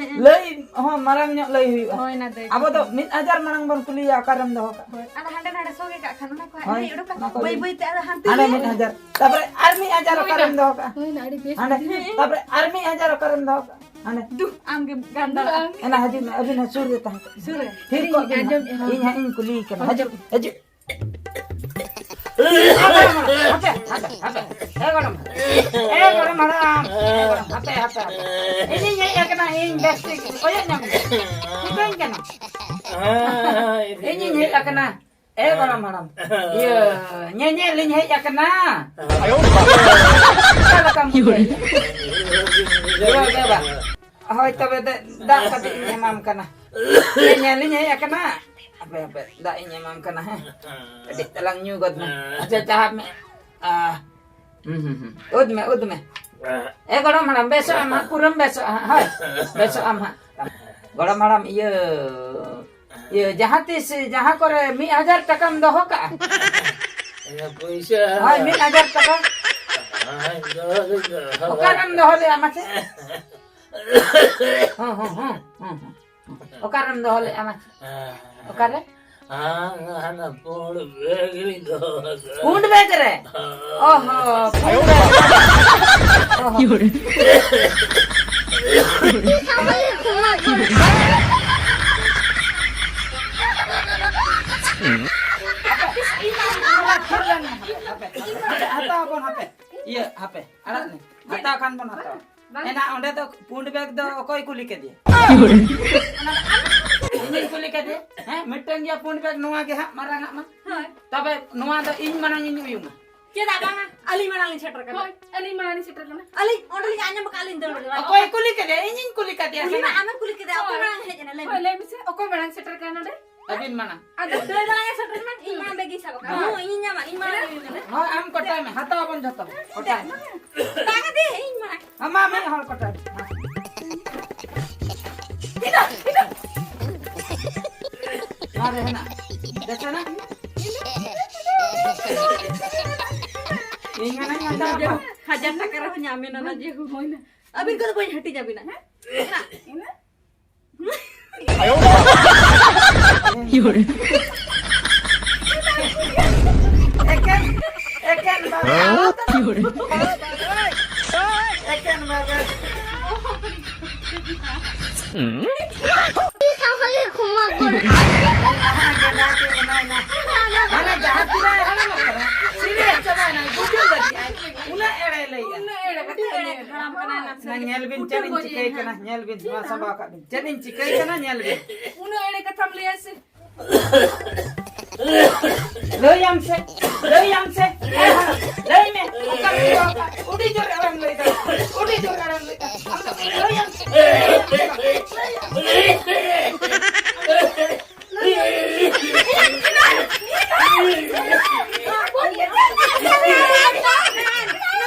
ᱞᱟᱹᱭ ᱦᱚᱸ ᱢᱟᱨᱟᱝ ᱧᱚᱜ ᱞᱟᱹᱭ ᱦᱩᱭᱩᱜᱼᱟ᱾ ᱦᱳᱭ, ᱚᱱᱟ ᱫᱟᱹᱭ᱾ ᱟᱵᱚ ᱫᱚ ᱢᱤᱫ ᱦᱟᱡᱟᱨ ᱢᱟᱲᱟᱝ ᱵᱚᱱ ᱠᱩᱞᱤᱭᱟ ᱚᱠᱟᱨᱮᱢ ᱫᱚᱦᱚ ᱠᱟᱜᱼᱟ᱾ ᱟᱫᱚ ᱦᱟᱸᱰᱮ ᱱᱟᱰᱮ ᱥᱚᱜᱮ ᱠᱟᱜ ᱠᱷᱟᱱ ᱚᱱᱟ ᱠᱚ ᱦᱳᱭ, ᱦᱟᱸᱰᱮ ᱩᱰᱩᱠᱟ, ᱚᱱᱟ ᱠᱚ ᱵᱟᱹᱭ ᱤᱫᱤ᱾ ᱵᱟᱹᱭ ᱛᱮ ᱟᱫᱚ ᱦᱟᱱᱛᱮ ᱦᱟᱸᱰᱮ ᱢᱤᱫ ᱦᱟᱡᱟᱨ, ᱛᱟᱯᱚᱨᱮ ᱟᱨ ᱢᱤᱫ ᱦᱟᱡᱟᱨ ᱚᱠᱟᱨᱮᱢ ᱫᱚᱦᱚ ᱠᱟᱜᱼᱟ? ᱦᱳᱭ ᱱᱟ ᱟᱹᱰᱤ ᱵᱮᱥ ᱦᱟᱸᱰᱮ, ᱵᱩᱡᱷᱟᱹᱣ᱾ ᱛᱟᱯᱚᱨᱮ ᱟᱨ ᱢᱤᱫ ᱦᱟᱡᱟᱨ ᱚᱠᱟᱨᱮᱢ ᱫᱚᱦᱚ ᱠᱟᱜᱼᱟ? ᱦᱟᱸᱰᱮ᱾ ᱫᱩ ᱟᱢ ᱜᱮ ᱜᱟᱱ ᱫᱟᱲᱮᱭᱟᱜᱼᱟ᱾ ᱮᱱᱟ ᱦᱤᱡᱩᱜ ᱢᱮ, ᱟᱹᱵᱤᱱ ᱦᱚᱸ ᱥᱩᱨ ᱨᱮ ᱛᱟᱦᱮᱸ ᱠᱚᱜ ᱵᱤᱱ᱾ ᱥᱩᱨ ᱨᱮ᱾ ᱛᱷᱤᱨ ᱠᱚᱜ ᱵᱤᱱ᱾ ᱟᱸᱡᱚᱢᱮᱫᱼᱟ, ᱦᱳᱭ᱾ ᱤᱧ ᱦᱟᱸᱜ ᱤᱧ ᱠᱩᱞᱤᱭᱮ ᱠᱟᱱᱟ᱾ ᱦᱤᱡᱩᱜ, ᱦᱤᱡᱩᱜ᱾ ᱦᱟᱯᱮ, ᱦᱟᱯᱮ, ᱦᱟᱯᱮ᱾ ᱮ ᱜᱚᱲᱚᱢ ᱦᱟᱲᱟᱢ᱾ ᱮ ᱜᱚᱲᱚᱢ ᱦᱟᱲᱟᱢ᱾ ᱮ ᱜᱚᱲᱚᱢ, ᱦᱟᱯᱮ, ᱦᱟᱯᱮ, ᱦᱟᱯᱮ᱾ ᱤᱧᱤᱧ ᱦᱮᱡ ᱟᱠᱟᱱᱟ, ᱤᱧ ᱵᱮᱥ ᱴᱷᱤᱠ ᱠᱚᱭᱚᱜ ᱧᱟᱢ ᱢᱮ᱾ ᱴᱷᱤᱠᱟᱹᱧ ᱠᱟᱱᱟ᱾ ᱤᱧᱤᱧ ᱦᱮᱡ ᱟᱠᱟᱱᱟ᱾ ᱮ ᱜᱚᱲᱚᱢ ᱦᱟᱲᱟᱢ᱾ ᱤᱭᱟᱹ, ᱧᱮᱧᱮᱞ ᱤᱧ ᱦᱮᱡ ᱟᱠᱟᱱᱟ᱾ ᱚᱠᱟ ᱞᱮᱠᱟᱢ ᱵᱩᱡᱷᱟᱹᱣ? ᱤᱭᱟᱹ, ᱤᱭᱟᱹ, ᱵᱟ᱾ ᱦᱳᱭ, ᱛᱚᱵᱮ ᱫᱮ, ᱫᱟᱜ ᱠᱟᱹᱴᱤᱡ ᱤᱧ ᱮᱢᱟᱢ ᱠᱟᱱᱟ᱾ ᱧᱮᱧᱮᱞ ᱤᱧ ᱦᱮᱡ ᱟᱠᱟᱱᱟ᱾ ᱦᱟᱯᱮ, ᱦᱟᱯᱮ, ᱫᱟᱜ ᱤᱧ ᱮᱢᱟᱢ ᱠᱟᱱᱟ, ᱦᱮᱸ᱾ ᱠᱟᱹᱴᱤᱡ ᱛᱟᱞᱟᱝ ᱧᱩ ᱜᱚᱫ ᱢᱮ᱾ ᱟᱪᱪᱷᱟ, ᱪᱟᱦᱟᱵ ᱢᱮ᱾ ᱟ, ᱦᱩᱸ, ᱦᱩᱸ, ᱦᱩᱸ᱾ ᱩᱫ ᱢᱮ, ᱩᱫ ᱢᱮ᱾ ᱮ ᱜᱚᱲᱚᱢ ᱦᱟᱲᱟᱢ, ᱵᱮᱥᱚᱜ ᱟᱢ ᱦᱟᱸᱜ, ᱯᱩᱨᱟᱹᱢ ᱵᱮᱥᱚᱜᱼᱟ ᱦᱟᱸᱜ, ᱦᱳᱭ᱾ ᱵᱮᱥᱚᱜ ᱟᱢ ᱦᱟᱸᱜ᱾ ᱜᱚᱲᱚᱢ ᱦᱟᱲᱟᱢ, ᱤᱭᱟᱹ, ᱤᱭᱟᱹ, ᱡᱟᱦᱟᱸ ᱛᱤᱥ, ᱡᱟᱦᱟᱸ ᱠᱚᱨᱮ ᱢᱤᱫ ᱦᱟᱡᱟᱨ ᱴᱟᱠᱟᱢ ᱫᱚᱦᱚ ᱠᱟᱜᱼᱟ᱾ ᱯᱩᱭᱥᱟᱹ᱾ ᱦᱳᱭ, ᱢᱤᱫ ᱦᱟᱡᱟᱨ ᱴᱟᱠᱟ᱾ ᱦᱳᱭ, ᱫᱚᱦᱚ ᱫᱚᱧ ᱫᱚᱦᱚ ᱠᱟᱜᱼᱟ᱾ ᱚᱠᱟᱨᱮᱢ ᱫᱚᱦᱚ ᱞᱮᱜᱼᱟ ᱢᱟᱥᱮ? ᱦᱚᱸ, ᱦᱚᱸ, ᱦᱚᱸ, ᱦᱚᱸ, ᱦᱚᱸ᱾ ᱚᱠᱟᱨᱮᱢ ᱫᱚᱦᱚ ᱞᱮᱜᱼᱟ ᱢᱟᱥᱮ? ᱚᱠᱟᱨᱮ? ᱦᱟᱱᱟ ᱯᱩᱸᱰ ᱵᱮᱜᱽ ᱨᱤᱧ ᱫᱚᱦᱚ ᱠᱟᱜᱼᱟ᱾ ᱯᱩᱸᱰ ᱵᱮᱜᱽ ᱨᱮ? ᱚ ᱦᱚᱸ, ᱯᱩᱸᱰ ᱵᱮᱜᱽ ᱨᱮ᱾ ᱚ ᱦᱚᱸ᱾ ᱦᱟᱛᱟᱣ ᱟᱵᱚᱱ ᱦᱟᱯᱮ᱾ ᱤᱭᱟᱹ, ᱦᱟᱯᱮ, ᱟᱲᱟᱜ ᱞᱮ᱾ ᱦᱟᱛᱟᱣ ᱠᱷᱟᱱ ᱵᱚᱱ ᱦᱟᱛᱟᱣᱟ᱾ ᱮᱱᱟ ᱚᱸᱰᱮ ᱫᱚ ᱯᱩᱸᱰ ᱵᱮᱜᱽ ᱫᱚ ᱚᱠᱚᱭ ᱠᱩᱞᱤ ᱠᱮᱫᱮᱭᱟ? ᱤᱧᱤᱧ ᱠᱩᱞᱤ ᱠᱮᱫᱮᱭᱟ᱾ ᱦᱮᱸ, ᱢᱤᱫᱴᱟᱝ ᱜᱮᱭᱟ ᱯᱩᱸᱰ ᱵᱮᱜᱽ, ᱱᱚᱣᱟ ᱜᱮ ᱦᱟᱸᱜ ᱢᱟᱨᱟᱝ ᱟᱜ ᱢᱟ᱾ ᱦᱳᱭ᱾ ᱛᱚᱵᱮ ᱱᱚᱣᱟ ᱫᱚ ᱤᱧ ᱢᱟᱲᱟᱝ ᱤᱧ ᱩᱭᱩᱝᱟ᱾ ᱪᱮᱫᱟᱜ ᱵᱟᱝᱟ? ᱟᱹᱞᱤᱧ ᱢᱟᱲᱟᱝ ᱞᱤᱧ ᱥᱮᱴᱮᱨ ᱠᱟᱱᱟ᱾ ᱦᱳᱭ, ᱟᱹᱞᱤᱧ ᱢᱟᱲᱟᱝ ᱞᱤᱧ ᱥᱮᱴᱮᱨ ᱠᱟᱱᱟ᱾ ᱟᱹᱞᱤᱧ ᱚᱸᱰᱮ ᱞᱤᱧ ᱟᱸᱡᱚᱢ ᱟᱠᱟᱫ, ᱟᱹᱞᱤᱧ ᱫᱟᱹᱲ ᱵᱟᱲᱟ᱾ ᱚᱠᱚᱭ ᱠᱩᱞᱤ ᱠᱮᱫᱮᱭᱟ? ᱤᱧᱤᱧ ᱠᱩᱞᱤ ᱠᱟᱫᱮᱭᱟ ᱩᱱᱤ ᱥᱮ ᱢᱟ ᱱᱟᱜ? ᱟᱢᱮᱢ ᱠᱩᱞᱤ ᱠᱮᱫᱮᱭᱟ, ᱚᱠᱚᱭ ᱦᱳᱭ, ᱢᱟᱲᱟᱝ ᱦᱮᱡ ᱮᱱᱟ? ᱞᱟᱹᱭ ᱦᱳᱭ, ᱢᱮ᱾ ᱞᱟᱹᱭ ᱢᱮᱥᱮ, ᱚᱠᱚᱭ ᱢᱟᱲᱟᱝ ᱥᱮᱴᱮᱨ ᱠᱟᱱᱟ ᱟᱹᱵᱤᱱ ᱢᱟᱲᱟᱝ᱾ ᱟᱫᱚ ᱫᱟᱹᱭ ᱫᱟᱲᱟᱭᱟ ᱥᱮᱴᱮᱨ ᱢᱮ, ᱤᱧ ᱢᱟ ᱵᱮᱜᱤᱧ ᱥᱟᱵ ᱟᱠᱟᱫ᱾ ᱦᱚᱸ, ᱤᱧᱤᱧ ᱧᱟᱢᱟ, ᱤᱧ ᱢᱟ ᱵᱮᱜᱤᱧ ᱧᱟᱢᱟ᱾ ᱦᱳᱭ, ᱟᱢ ᱠᱚᱴᱟᱭ ᱢᱮ, ᱦᱟᱛᱟᱣ ᱟᱵᱚᱱ ᱡᱷᱚᱛᱚ᱾ ᱠᱚᱴᱟᱭ ᱢᱮ᱾ ᱫᱟᱜ ᱠᱟᱛᱮ ᱤᱧ ᱢᱟ᱾ ᱟᱢ ᱢᱟ ᱢᱤᱫ ᱦᱚᱲ ᱠᱚᱴᱟᱭ ᱢᱮ᱾ ᱢᱟ᱾ ᱱᱚᱣᱟ ᱨᱮ ᱦᱮᱱᱟᱜ᱾ ᱫᱮᱥᱮ ᱱᱟ? ᱤᱧ ᱢᱮᱱᱟᱧ ᱦᱟᱛᱟᱣ ᱟᱵᱚᱱ᱾ ᱦᱟᱡᱟᱨ ᱴᱟᱠᱟ ᱨᱮᱦᱚᱸ ᱧᱟᱢ ᱮᱱᱟ ᱱᱟ ᱡᱮ ᱦᱩᱭ ᱱᱟ᱾ ᱟᱹᱵᱤᱱ ᱠᱚᱫᱚ ᱵᱟᱹᱧ ᱦᱟᱹᱴᱤᱧ ᱟᱹᱵᱤᱱᱟ, ᱦᱮᱸ? ᱮᱠᱮᱱ, ᱮᱠᱮᱱ ᱵᱟᱵᱟ᱾ ᱮᱠᱮᱱ ᱵᱟᱵᱟ᱾ ᱛᱟᱦᱚᱞᱮ ᱠᱷᱚᱢᱟ ᱠᱚᱨᱮ᱾ ᱢᱟᱱᱮ ᱡᱟᱦᱟᱸ ᱛᱤᱱᱟᱹᱜ ᱦᱟᱲᱟᱢᱚᱜ ᱠᱟᱱᱟ, serious ᱪᱟᱵᱟᱭᱮᱱᱟ, ᱵᱩᱡᱷᱟᱹᱣ ᱫᱟᱲᱮᱭᱟᱜᱼᱟᱭ᱾ ᱩᱱᱟᱹᱜ ᱮᱲᱮ ᱞᱟᱹᱭᱮᱜᱼᱟ᱾ ᱩᱱᱟᱹᱜ ᱮᱲᱮ, ᱠᱟᱹᱴᱤᱡ ᱮᱲᱮ ᱦᱟᱲᱟᱢ ᱠᱟᱱᱟᱭ ᱱᱟᱥᱮ᱾ ᱧᱮᱞ ᱵᱤᱱ ᱪᱮᱫ ᱤᱧ ᱪᱤᱠᱟᱹᱭ ᱠᱟᱱᱟ, ᱧᱮᱞ ᱵᱤᱱ, ᱱᱚᱣᱟ ᱥᱟᱢᱵᱟᱣ ᱠᱟᱜ ᱵᱤᱱ᱾ ᱪᱮᱫ ᱤᱧ ᱪᱤᱠᱟᱹᱭ ᱠᱟᱱᱟ, ᱧᱮᱞ ᱵᱤᱱ᱾ ᱩᱱᱟᱹᱜ ᱮᱲᱮ ᱠᱟᱛᱷᱟᱢ ᱞᱟᱹᱭᱟ ᱥᱮ? ᱞᱟᱹᱭᱟᱢ ᱥᱮ, ᱞᱟᱹᱭᱟᱢ ᱥᱮ, ᱞᱟᱹᱭ ᱢᱮ, ᱚᱠᱟ ᱨᱮ ᱫᱚᱦᱚ ᱠᱟᱜ? ᱟᱹᱰᱤ ᱡᱳᱨ ᱟᱲᱟᱝ ᱞᱟᱹᱭ ᱫᱟ, ᱟᱹᱰᱤ ᱡᱳᱨ ᱟᱲᱟᱝ ᱞᱟᱹᱭ ᱫᱟ᱾ ᱟᱢ ᱫᱚ ᱞᱟᱹᱭᱟᱢ ᱥᱮ, ᱞᱟᱹᱭᱟᱢ ᱥᱮ, ᱞᱟᱹᱭᱟᱢ ᱥᱮ᱾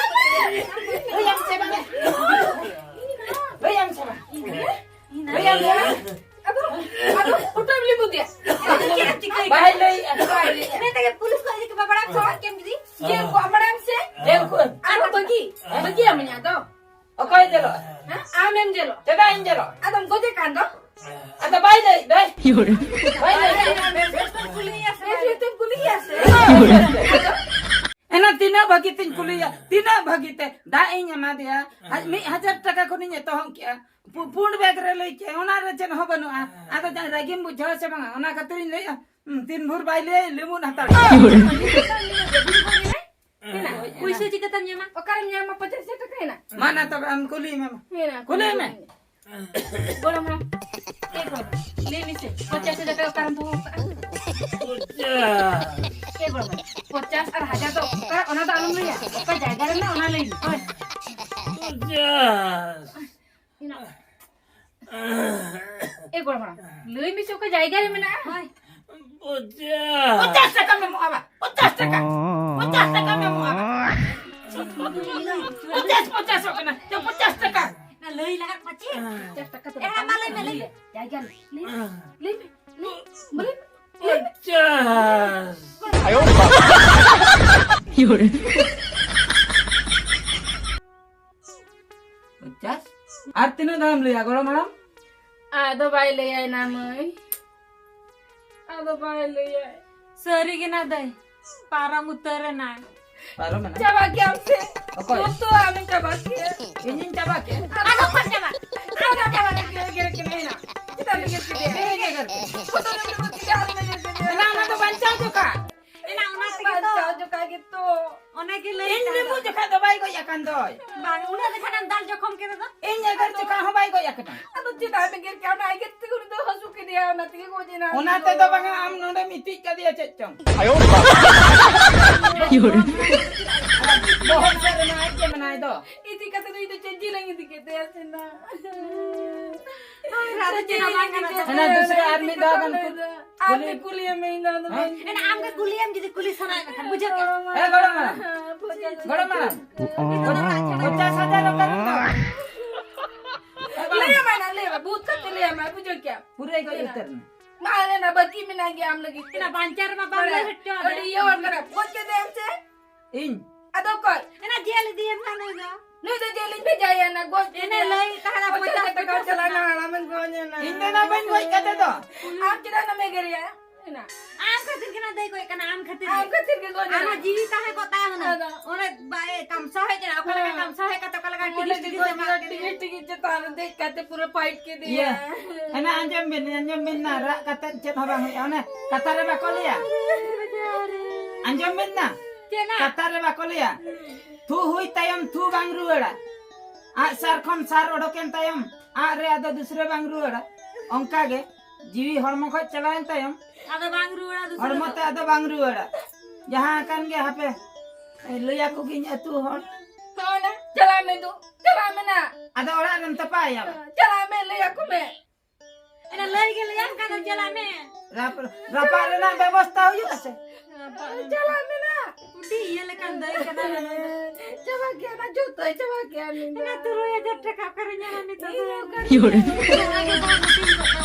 ᱞᱟᱹᱭᱟᱢ ᱥᱮ ᱵᱟᱝ? ᱞᱟᱹᱭᱟᱢ ᱥᱮ ᱵᱟᱝ? ᱞᱟᱹᱭᱟᱢ ᱥᱮ ᱵᱟᱝ? ᱟᱫᱚ, ᱟᱫᱚ ᱯᱷᱳᱴᱳ ᱵᱤᱞᱤ ᱵᱩᱫᱤᱭᱟ᱾ ᱵᱟᱭ ᱞᱟᱹᱭ, ᱵᱟᱭ ᱞᱟᱹᱭ᱾ ᱤᱱᱟᱹ ᱛᱮᱜᱮ ᱯᱩᱞᱤᱥ ᱠᱚ ᱤᱫᱤ ᱠᱮᱫᱟ ᱵᱟᱲᱟᱭ ᱠᱚ, ᱪᱮᱫ ᱮᱢ ᱤᱫᱤ? ᱡᱮᱞ ᱠᱚ ᱵᱟᱲᱟᱭᱟᱢ ᱥᱮ? ᱡᱮᱞ ᱠᱚ᱾ ᱟᱨ ᱵᱟᱹᱜᱤ, ᱵᱟᱹᱜᱤᱭᱟᱢ ᱤᱧ ᱟᱫᱚ᱾ ᱚᱠᱚᱭ ᱡᱮᱞᱚᱜᱼᱟ? ᱦᱮᱸ? ᱟᱢᱮᱢ ᱡᱮᱞᱚᱜᱼᱟ᱾ ᱪᱮᱫᱟᱜ ᱤᱧ ᱡᱮᱞᱚᱜᱼᱟ? ᱟᱫᱚᱢ ᱜᱚᱡᱮ ᱠᱟᱱ ᱫᱚ᱾ ᱟᱫᱚ ᱵᱟᱭ ᱞᱟᱹᱭ, ᱵᱟᱭ᱾ ᱵᱟᱭ ᱞᱟᱹᱭ᱾ ᱵᱮᱥ ᱵᱮᱥ ᱛᱮᱢ ᱠᱩᱞᱤᱭᱮᱭᱟ ᱥᱮ? ᱵᱮᱥ ᱵᱮᱥ ᱛᱮᱢ ᱠᱩᱞᱤᱭᱮᱭᱟ ᱥᱮ? ᱮᱱᱟ ᱛᱤᱱᱟᱹᱜ ᱵᱷᱟᱹᱜᱤ ᱛᱤᱧ ᱠᱩᱞᱤᱭᱟ, ᱛᱤᱱᱟᱹᱜ ᱵᱷᱟᱹᱜᱤ ᱛᱮ ᱫᱟᱜ ᱤᱧ ᱮᱢᱟ ᱫᱮᱭᱟ, ᱟᱡ ᱢᱤᱫ ᱦᱟᱡᱟᱨ ᱴᱟᱠᱟ ᱠᱷᱚᱱᱤᱧ ᱮᱛᱚᱦᱚᱵ ᱠᱮᱜᱼᱟ᱾ ᱯᱩ-, ᱯᱩᱸᱰ ᱵᱮᱜᱽ ᱨᱮ ᱞᱟᱹᱭ ᱠᱮᱜᱼᱟ, ᱚᱱᱟ ᱨᱮ ᱪᱮᱫ ᱦᱚᱸ ᱵᱟᱹᱱᱩᱜᱼᱟ᱾ ᱟᱫᱚ ᱡᱟᱦᱟᱸ ᱨᱟᱹᱜᱤᱢ ᱵᱩᱡᱷᱟᱹᱣᱟ ᱥᱮ ᱵᱟᱝᱟ, ᱚᱱᱟ ᱠᱷᱟᱹᱛᱤᱨᱤᱧ ᱞᱟᱹᱭᱮᱜᱼᱟ, ᱦᱩᱸ, ᱛᱤᱱ ᱵᱷᱳᱨ ᱵᱟᱭ ᱞᱟᱹᱭᱟ, ᱞᱤᱢᱩᱱ ᱦᱟᱛᱟᱲ ᱠᱟᱜᱼᱟ᱾ ᱦᱮᱱᱟᱜ? ᱯᱩᱭᱥᱟᱹ ᱪᱤᱠᱟᱹᱛᱮᱢ ᱧᱟᱢᱟ? ᱚᱠᱟᱨᱮᱢ ᱧᱟᱢᱟ? ᱯᱚᱧᱪᱟᱥ ᱦᱟᱡᱟᱨ ᱴᱟᱠᱟ ᱦᱮᱱᱟᱜ? ᱢᱟ ᱱᱟ ᱛᱚᱵᱮ ᱟᱢ ᱠᱩᱞᱤᱭᱮ ᱢᱮ ᱢᱟ᱾ ᱦᱮᱱᱟᱜ, ᱠᱩᱞᱤᱭᱮ ᱢᱮ᱾ ᱜᱚᱲᱚᱢ ᱦᱟᱲᱟᱢ, ᱮ ᱜᱚᱲᱚᱢ, ᱞᱟᱹᱭ ᱢᱮᱥᱮ, ᱯᱚᱧᱪᱟᱥ ᱦᱟᱡᱟᱨ ᱴᱟᱠᱟ ᱚᱠᱟᱨᱮᱢ ᱫᱚᱦᱚ ᱠᱟᱜᱼᱟ? ᱯᱚᱧᱪᱟᱥ᱾ ᱮ ᱜᱚᱲᱚᱢ ᱦᱟᱲᱟᱢ, ᱯᱚᱧᱪᱟᱥ ᱟᱨ ᱦᱟᱡᱟᱨ ᱫᱚ ᱚᱠᱟ, ᱚᱱᱟ ᱫᱚ ᱟᱞᱚᱢ ᱞᱟᱹᱭᱟ᱾ ᱚᱠᱟ ᱡᱟᱭᱜᱟ ᱨᱮ ᱢᱮᱱᱟᱜᱼᱟ, ᱚᱱᱟ ᱞᱟᱹᱭ ᱢᱮ᱾ ᱦᱳᱭ᱾ ᱯᱚᱧᱪᱟᱥ᱾ ᱦᱮᱱᱟᱜ᱾ ᱮ ᱜᱚᱲᱚᱢ ᱦᱟᱲᱟᱢ, ᱞᱟᱹᱭ ᱢᱮᱥᱮ, ᱚᱠᱟ ᱡᱟᱭᱜᱟ ᱨᱮ ᱢᱮᱱᱟᱜᱼᱟ? ᱦᱳᱭ᱾ ᱯᱚᱪᱟᱥ᱾ ᱯᱚᱪᱟᱥ ᱴᱟᱠᱟᱢ ᱮᱢᱚᱜᱼᱟ ᱵᱟ? ᱯᱚᱪᱟᱥ ᱴᱟᱠᱟ᱾ ᱯᱚᱪᱟᱥ ᱴᱟᱠᱟᱢ ᱮᱢᱚᱜᱼᱟ ᱵᱟ? ᱯᱚᱪᱟᱥ, ᱯᱚᱪᱟᱥᱚᱜ ᱠᱟᱱᱟ᱾ ᱪᱚ, ᱯᱚᱪᱟᱥ ᱴᱟᱠᱟ᱾ ᱚᱱᱟ ᱞᱟᱹᱭ ᱞᱟᱦᱟᱜ ᱢᱟ ᱪᱮᱫ? ᱯᱚᱪᱟᱥ ᱴᱟᱠᱟ ᱫᱚ ᱮ, ᱦᱮᱸ, ᱢᱟ ᱞᱟᱹᱭ ᱢᱮ, ᱞᱟᱹᱭ ᱢᱮ᱾ ᱡᱟᱭᱜᱟ ᱞᱟᱹᱭ ᱢᱮ᱾ ᱞᱟᱹᱭ ᱢᱮ, ᱞᱟᱹᱭ ᱢᱮ, ᱞᱟᱹᱭ ᱢᱮ᱾ ᱯᱚᱪᱟᱥ᱾ ᱯᱚᱪᱟᱥ? ᱟᱨ ᱛᱤᱱᱟᱹᱜ ᱫᱷᱟᱣ ᱮᱢ ᱞᱟᱹᱭᱟ, ᱜᱚᱲᱚᱢ ᱦᱟᱲᱟᱢ? ᱟᱫᱚ ᱵᱟᱭ ᱞᱟᱹᱭᱟᱭ ᱱᱟ ᱢᱟᱹᱭ᱾ ᱟᱫᱚ ᱵᱟᱭ ᱞᱟᱹᱭᱟᱭ᱾ ᱥᱟᱹᱨᱤ ᱜᱮ ᱱᱟ ᱫᱟᱹᱭ, ᱯᱟᱨᱚᱢ ᱩᱛᱟᱹᱨ ᱮᱱᱟᱭ᱾ ᱯᱟᱨᱚᱢ ᱮᱱᱟ? ᱪᱟᱵᱟ ᱠᱮᱜᱼᱟᱢ ᱥᱮ? ᱚᱠᱚᱭ? ᱡᱚᱛᱚ ᱟᱢᱮᱢ ᱪᱟᱵᱟ ᱠᱮᱜᱼᱟ᱾ ᱤᱧᱤᱧ ᱪᱟᱵᱟ ᱠᱮᱜᱼᱟ? ᱟᱫᱚ ᱚᱠᱚᱭ ᱪᱟᱵᱟ? ᱟᱫᱚ ᱪᱟᱵᱟ ᱠᱮᱜᱼᱟ, ᱮᱜᱮᱨ ᱠᱮᱫ ᱢᱮᱭᱟ᱾ ᱪᱮᱫᱟᱜ ᱮᱢ ᱮᱜᱮᱨ ᱠᱮᱫᱮᱭᱟ? ᱮᱜᱮᱨ ᱠᱮᱫᱮᱭᱟ᱾ ᱚᱱᱟ, ᱚᱱᱟ ᱫᱚ ᱵᱟᱧᱪᱟᱣ ᱫᱚ ᱚᱠᱟ? ᱮᱱᱟ, ᱚᱱᱟ ᱛᱮᱜᱮ ᱛᱚ᱾ ᱵᱟᱧᱪᱟᱣ ᱡᱚᱠᱷᱟ ᱜᱮᱛᱚ᱾ ᱚᱱᱟ ᱜᱮ ᱞᱟᱹᱭ ᱤᱧ ᱠᱟᱱᱟ᱾ ᱨᱩᱢᱩᱜ ᱡᱚᱠᱷᱟ ᱫᱚ ᱵᱟᱭ ᱜᱚᱡ ᱟᱠᱟᱱ ᱫᱚᱭ᱾ ᱵᱟᱝ, ᱩᱱᱟᱹᱜ ᱞᱮᱠᱷᱟᱱ ᱮᱢ ᱫᱟᱞ ᱡᱚᱠᱷᱚᱢ ᱠᱮᱫᱮ ᱫᱚ᱾ ᱤᱧ ᱮᱜᱮᱨ ᱡᱚᱠᱷᱟ ᱦᱚᱸ ᱵᱟᱭ ᱜᱚᱡ ᱟᱠᱟᱱᱟ᱾ ᱟᱫᱚ ᱪᱮᱫᱟᱜ ᱮᱢ ᱮᱜᱮᱨ ᱠᱮᱫᱟ? ᱚᱱᱟ ᱮᱜᱮᱨ ᱛᱮᱜᱮ ᱩᱱᱤ ᱫᱚ ᱦᱟᱹᱥᱩ ᱠᱮᱫᱮᱭᱟ, ᱚᱱᱟ ᱛᱮᱜᱮ ᱜᱚᱡ ᱮᱱᱟ ᱩᱱᱤ ᱚᱱᱟ ᱫᱚ᱾ ᱛᱮᱫᱚ ᱵᱟᱝᱟ, ᱟᱢ ᱱᱚᱰᱮᱢ ᱤᱛᱤᱡ ᱠᱟᱫᱮᱭᱟ ᱪᱮᱫ ᱪᱚᱝ? ᱵᱚᱦᱚᱜ ᱥᱮᱫ ᱨᱮᱢᱟ ᱟᱡ ᱜᱮ ᱢᱮᱱᱟᱭ ᱫᱚ᱾ ᱤᱫᱤ ᱠᱟᱛᱮ ᱫᱚ ᱤᱧ ᱫᱚ ᱪᱮᱫ ᱡᱤᱞ ᱤᱧ ᱤᱫᱤ ᱠᱮᱫ ᱛᱟᱭᱟ ᱥᱮ ᱱᱟ? ᱟᱫᱚ ᱪᱮᱫ ᱦᱚᱸ ᱵᱟᱝ ᱠᱟᱱᱟ᱾ ᱦᱟᱱᱟ ᱫᱩᱥᱨᱟ ᱟᱨ ᱢᱤᱫ ᱫᱷᱟᱣ ᱜᱟᱱ ᱠᱩᱞᱤ᱾ ᱟᱢ ᱜᱮ ᱠᱩᱞᱤᱭᱮᱢ ᱢᱮ, ᱤᱧ ᱫᱚ ᱟᱫᱚ ᱦᱮᱸ? ᱵᱟᱹᱧ ᱮᱱᱟ ᱟᱢ ᱜᱮ ᱠᱩᱞᱤᱭᱮᱢ ᱡᱩᱫᱤ ᱠᱩᱞᱤ ᱥᱟᱱᱟᱭᱮᱫ ᱢᱮᱠᱷᱟᱱ, ᱵᱩᱡᱷᱟᱹᱣ ᱠᱮᱫ ᱟᱢ? ᱦᱮᱸ, ᱜᱚᱲᱚᱢ ᱦᱟᱲᱟᱢ᱾ ᱜᱚᱲᱚᱢ ᱦᱟᱲᱟᱢ᱾ ᱯᱚᱧᱪᱟᱥ ᱦᱟᱡᱟᱨ ᱚᱠᱟ ᱨᱮ ᱢᱮᱱᱟᱜᱼᱟ? ᱞᱟᱹᱭ ᱟᱢᱟᱭ ᱱᱟ, ᱞᱟᱹᱭ ᱟᱢᱟᱭ, ᱵᱩᱡᱷᱟᱹᱣ ᱠᱮᱫ ᱟᱢ᱾ ᱯᱩᱨᱟᱹᱭ ᱜᱚᱡ ᱩᱛᱟᱹᱨ ᱮᱱᱟ᱾ ᱢᱟ ᱞᱟᱹᱭ ᱱᱟ, ᱵᱟᱹᱠᱤ ᱢᱮᱱᱟᱜ ᱜᱮᱭᱟ ᱟᱢ ᱞᱟᱹᱜᱤᱫ ᱛᱮ᱾ ᱮᱱᱟ ᱵᱟᱧᱪᱟᱣ ᱨᱮᱢᱟ ᱵᱟᱢ ᱞᱟᱹᱭ ᱦᱚᱪᱚ ᱟᱹᱰᱤ ᱟᱫᱮᱭᱟ᱾ ᱤᱭᱟᱹ ᱦᱚᱲ ᱠᱟᱱᱟ, ᱜᱚᱡ ᱠᱮᱫᱮᱭᱟᱢ ᱥᱮ? ᱤᱧ? ᱟᱫᱚ ᱚᱠᱚᱭ? ᱮᱱᱟ ᱡᱮᱞ ᱤᱫᱤᱭᱮᱢ ᱱᱟ ᱱᱩᱭ ᱫᱚ᱾ ᱱᱩᱭ ᱫᱚ ᱡᱮᱞ ᱤᱧ ᱵᱷᱮᱡᱟᱭᱟ ᱱᱟ, ᱜᱚᱡ ᱮᱱᱟ ᱠᱮᱫᱮᱭᱟ᱾ ᱞᱟᱹᱭ ᱛᱟᱦᱮᱱᱟ ᱯᱚᱧᱪᱟᱥ ᱯᱚᱧᱪᱟᱥ ᱴᱟᱠᱟ ᱴᱟᱠᱟ ᱪᱟᱞᱟᱜ ᱱᱟ᱾ ᱪᱟᱞᱟᱜ ᱱᱟ, ᱦᱟᱲᱟᱢᱮᱢ ᱜᱚᱡ ᱮᱱᱟ᱾ ᱤᱧ ᱫᱚ ᱱᱟ ᱵᱟᱹᱧ ᱜᱚᱡ ᱠᱟᱫᱮ ᱫᱚ᱾ ᱟᱢ ᱪᱮᱫᱟᱜ ᱱᱟᱢ ᱮᱜᱮᱨᱮᱭᱟ? ᱮᱱᱟ᱾ ᱟᱢ ᱠᱷᱟᱹᱛᱤᱨ ᱜᱮ ᱱᱟ ᱫᱟᱹᱭ ᱜᱚᱡ ᱠᱟᱱᱟ, ᱟᱢ ᱠᱷᱟᱹᱛᱤᱨ ᱜᱮ᱾ ᱟᱢ ᱠᱷᱟᱹᱛᱤᱨ ᱜᱮ ᱜᱚᱡ ᱟᱢᱟᱜ ᱮᱱᱟ᱾ ᱡᱤᱣᱤ ᱛᱟᱦᱮᱸ ᱠᱚᱜ ᱛᱟᱭᱟ ᱦᱩᱱᱟᱹᱝ᱾ ᱟᱫᱚ᱾ ᱚᱱᱮ ᱵᱟᱭ ᱠᱟᱢᱥᱟᱣ ᱦᱮᱡ ᱮᱱᱟ, ᱚᱠᱟ ᱞᱮᱠᱟ ᱦᱮᱸ᱾ ᱠᱟᱢᱥᱟᱣ ᱦᱮᱡ ᱠᱟᱛᱮ ᱚᱠᱟ ᱞᱮᱠᱟ ᱚᱸᱰᱮ ᱴᱤᱠᱤᱥ ᱴᱤᱠᱤᱥ ᱜᱮ ᱮᱢᱟᱜ ᱜᱚᱡ ᱠᱮᱫᱮᱭᱟ᱾ ᱴᱤᱠᱤᱥ ᱴᱤᱠᱤᱥ ᱪᱮᱛᱟᱱ ᱨᱮ ᱫᱮᱡ ᱠᱟᱛᱮ ᱯᱩᱨᱟᱹ ᱯᱷᱟᱭᱤᱴ ᱠᱮᱫᱮᱭᱟ᱾ ᱤᱭᱟᱹ, ᱮᱱᱟ ᱟᱸᱡᱚᱢ ᱵᱤᱱ, ᱟᱸᱡᱚᱢ ᱵᱤᱱ ᱱᱟ, ᱨᱟᱜ ᱠᱟᱛᱮ ᱪᱮᱫ ᱦᱚᱸ ᱵᱟᱝ ᱦᱩᱭᱩᱜᱼᱟ᱾ ᱚᱱᱮ ᱠᱟᱛᱷᱟ ᱨᱮ ᱵᱟᱠᱚ ᱞᱟᱹᱭᱟ? ᱟᱸᱡᱚᱢ ᱵᱤᱱ ᱱᱟ? ᱪᱮᱫ ᱱᱟ? ᱠᱟᱛᱷᱟ ᱨᱮ ᱵᱟᱠᱚ ᱞᱟᱹᱭᱟ, "ᱛᱷᱩ ᱦᱩᱭ ᱛᱟᱭᱚᱢ ᱛᱷᱩ ᱵᱟᱝ ᱨᱩᱣᱟᱹᱲᱟ"? ᱟᱜ ᱥᱟᱨ ᱠᱷᱚᱱ ᱥᱟᱨ ᱚᱰᱚᱠᱮᱱ ᱛᱟᱭᱚᱢ, ᱟᱜ ᱨᱮ ᱟᱫᱚ ᱫᱩᱥᱨᱟᱹ ᱵᱟᱝ ᱨᱩᱣᱟᱹᱲᱟ᱾ ᱚᱱᱠᱟ ᱜᱮ ᱡᱤᱣᱤ ᱦᱚᱲᱢᱚ ᱠᱷᱚᱱ ᱪᱟᱞᱟᱣᱮᱱ ᱛᱟᱭᱚᱢ, ᱟᱫᱚ ᱵᱟᱝ ᱨᱩᱣᱟᱹᱲᱟ ᱫᱩᱥᱨᱟᱹ ᱦᱚᱲᱢᱚ ᱫᱚ᱾ ᱛᱮ ᱟᱫᱚ ᱵᱟᱝ ᱨᱩᱣᱟᱹᱲᱟ᱾ ᱡᱟᱦᱟᱸ ᱟᱠᱟᱱ ᱜᱮ ᱦᱟᱯᱮ, ᱞᱟᱹᱭ ᱟᱠᱚ ᱜᱤᱧ ᱟᱹᱛᱩ ᱦᱚᱲ᱾ ᱦᱳᱭ ᱱᱟ, ᱪᱟᱞᱟᱜ ᱢᱮ ᱫᱩ, ᱪᱟᱞᱟᱜ ᱢᱮ ᱱᱟ᱾ ᱟᱫᱚ ᱚᱲᱟᱜ ᱨᱮᱢ ᱛᱟᱯᱟᱭᱟ᱾ ᱪᱟᱞᱟᱜ ᱢᱮ, ᱞᱟᱹᱭ ᱟᱠᱚ ᱢᱮ᱾ ᱮᱱᱟ ᱞᱟᱹᱭ ᱜᱮ ᱞᱟᱹᱭᱟᱢ ᱠᱟᱱᱟ, ᱪᱟᱞᱟᱜ ᱢᱮ᱾ ᱨᱟᱯ-, ᱨᱟᱯᱟᱜ ᱨᱮᱱᱟᱜ ᱵᱮᱵᱚᱥᱛᱟ ᱦᱩᱭᱩᱜᱼᱟ ᱥᱮ? ᱪᱟᱞᱟᱜ ᱢᱮ ᱱᱟ᱾ ᱠᱩᱰᱤ ᱤᱭᱟᱹ ᱞᱮᱠᱟᱱ ᱫᱟᱹᱭ ᱠᱟᱱᱟ᱾ ᱪᱟᱵᱟ ᱠᱮᱜᱼᱟ ᱱᱟ, ᱡᱚᱛᱚᱭ ᱪᱟᱵᱟ ᱠᱮᱜᱼᱟ ᱱᱤᱛ ᱫᱚ᱾ ᱮᱱᱟ ᱛᱩᱨᱩᱭ ᱦᱟᱡᱟᱨ ᱴᱟᱠᱟ ᱚᱠᱟᱨᱮ ᱧᱟᱢᱟ ᱱᱤᱛᱚᱜ ᱫᱚ? ᱤᱧ ᱚᱠᱟᱨᱮ ᱧᱟᱢᱟ?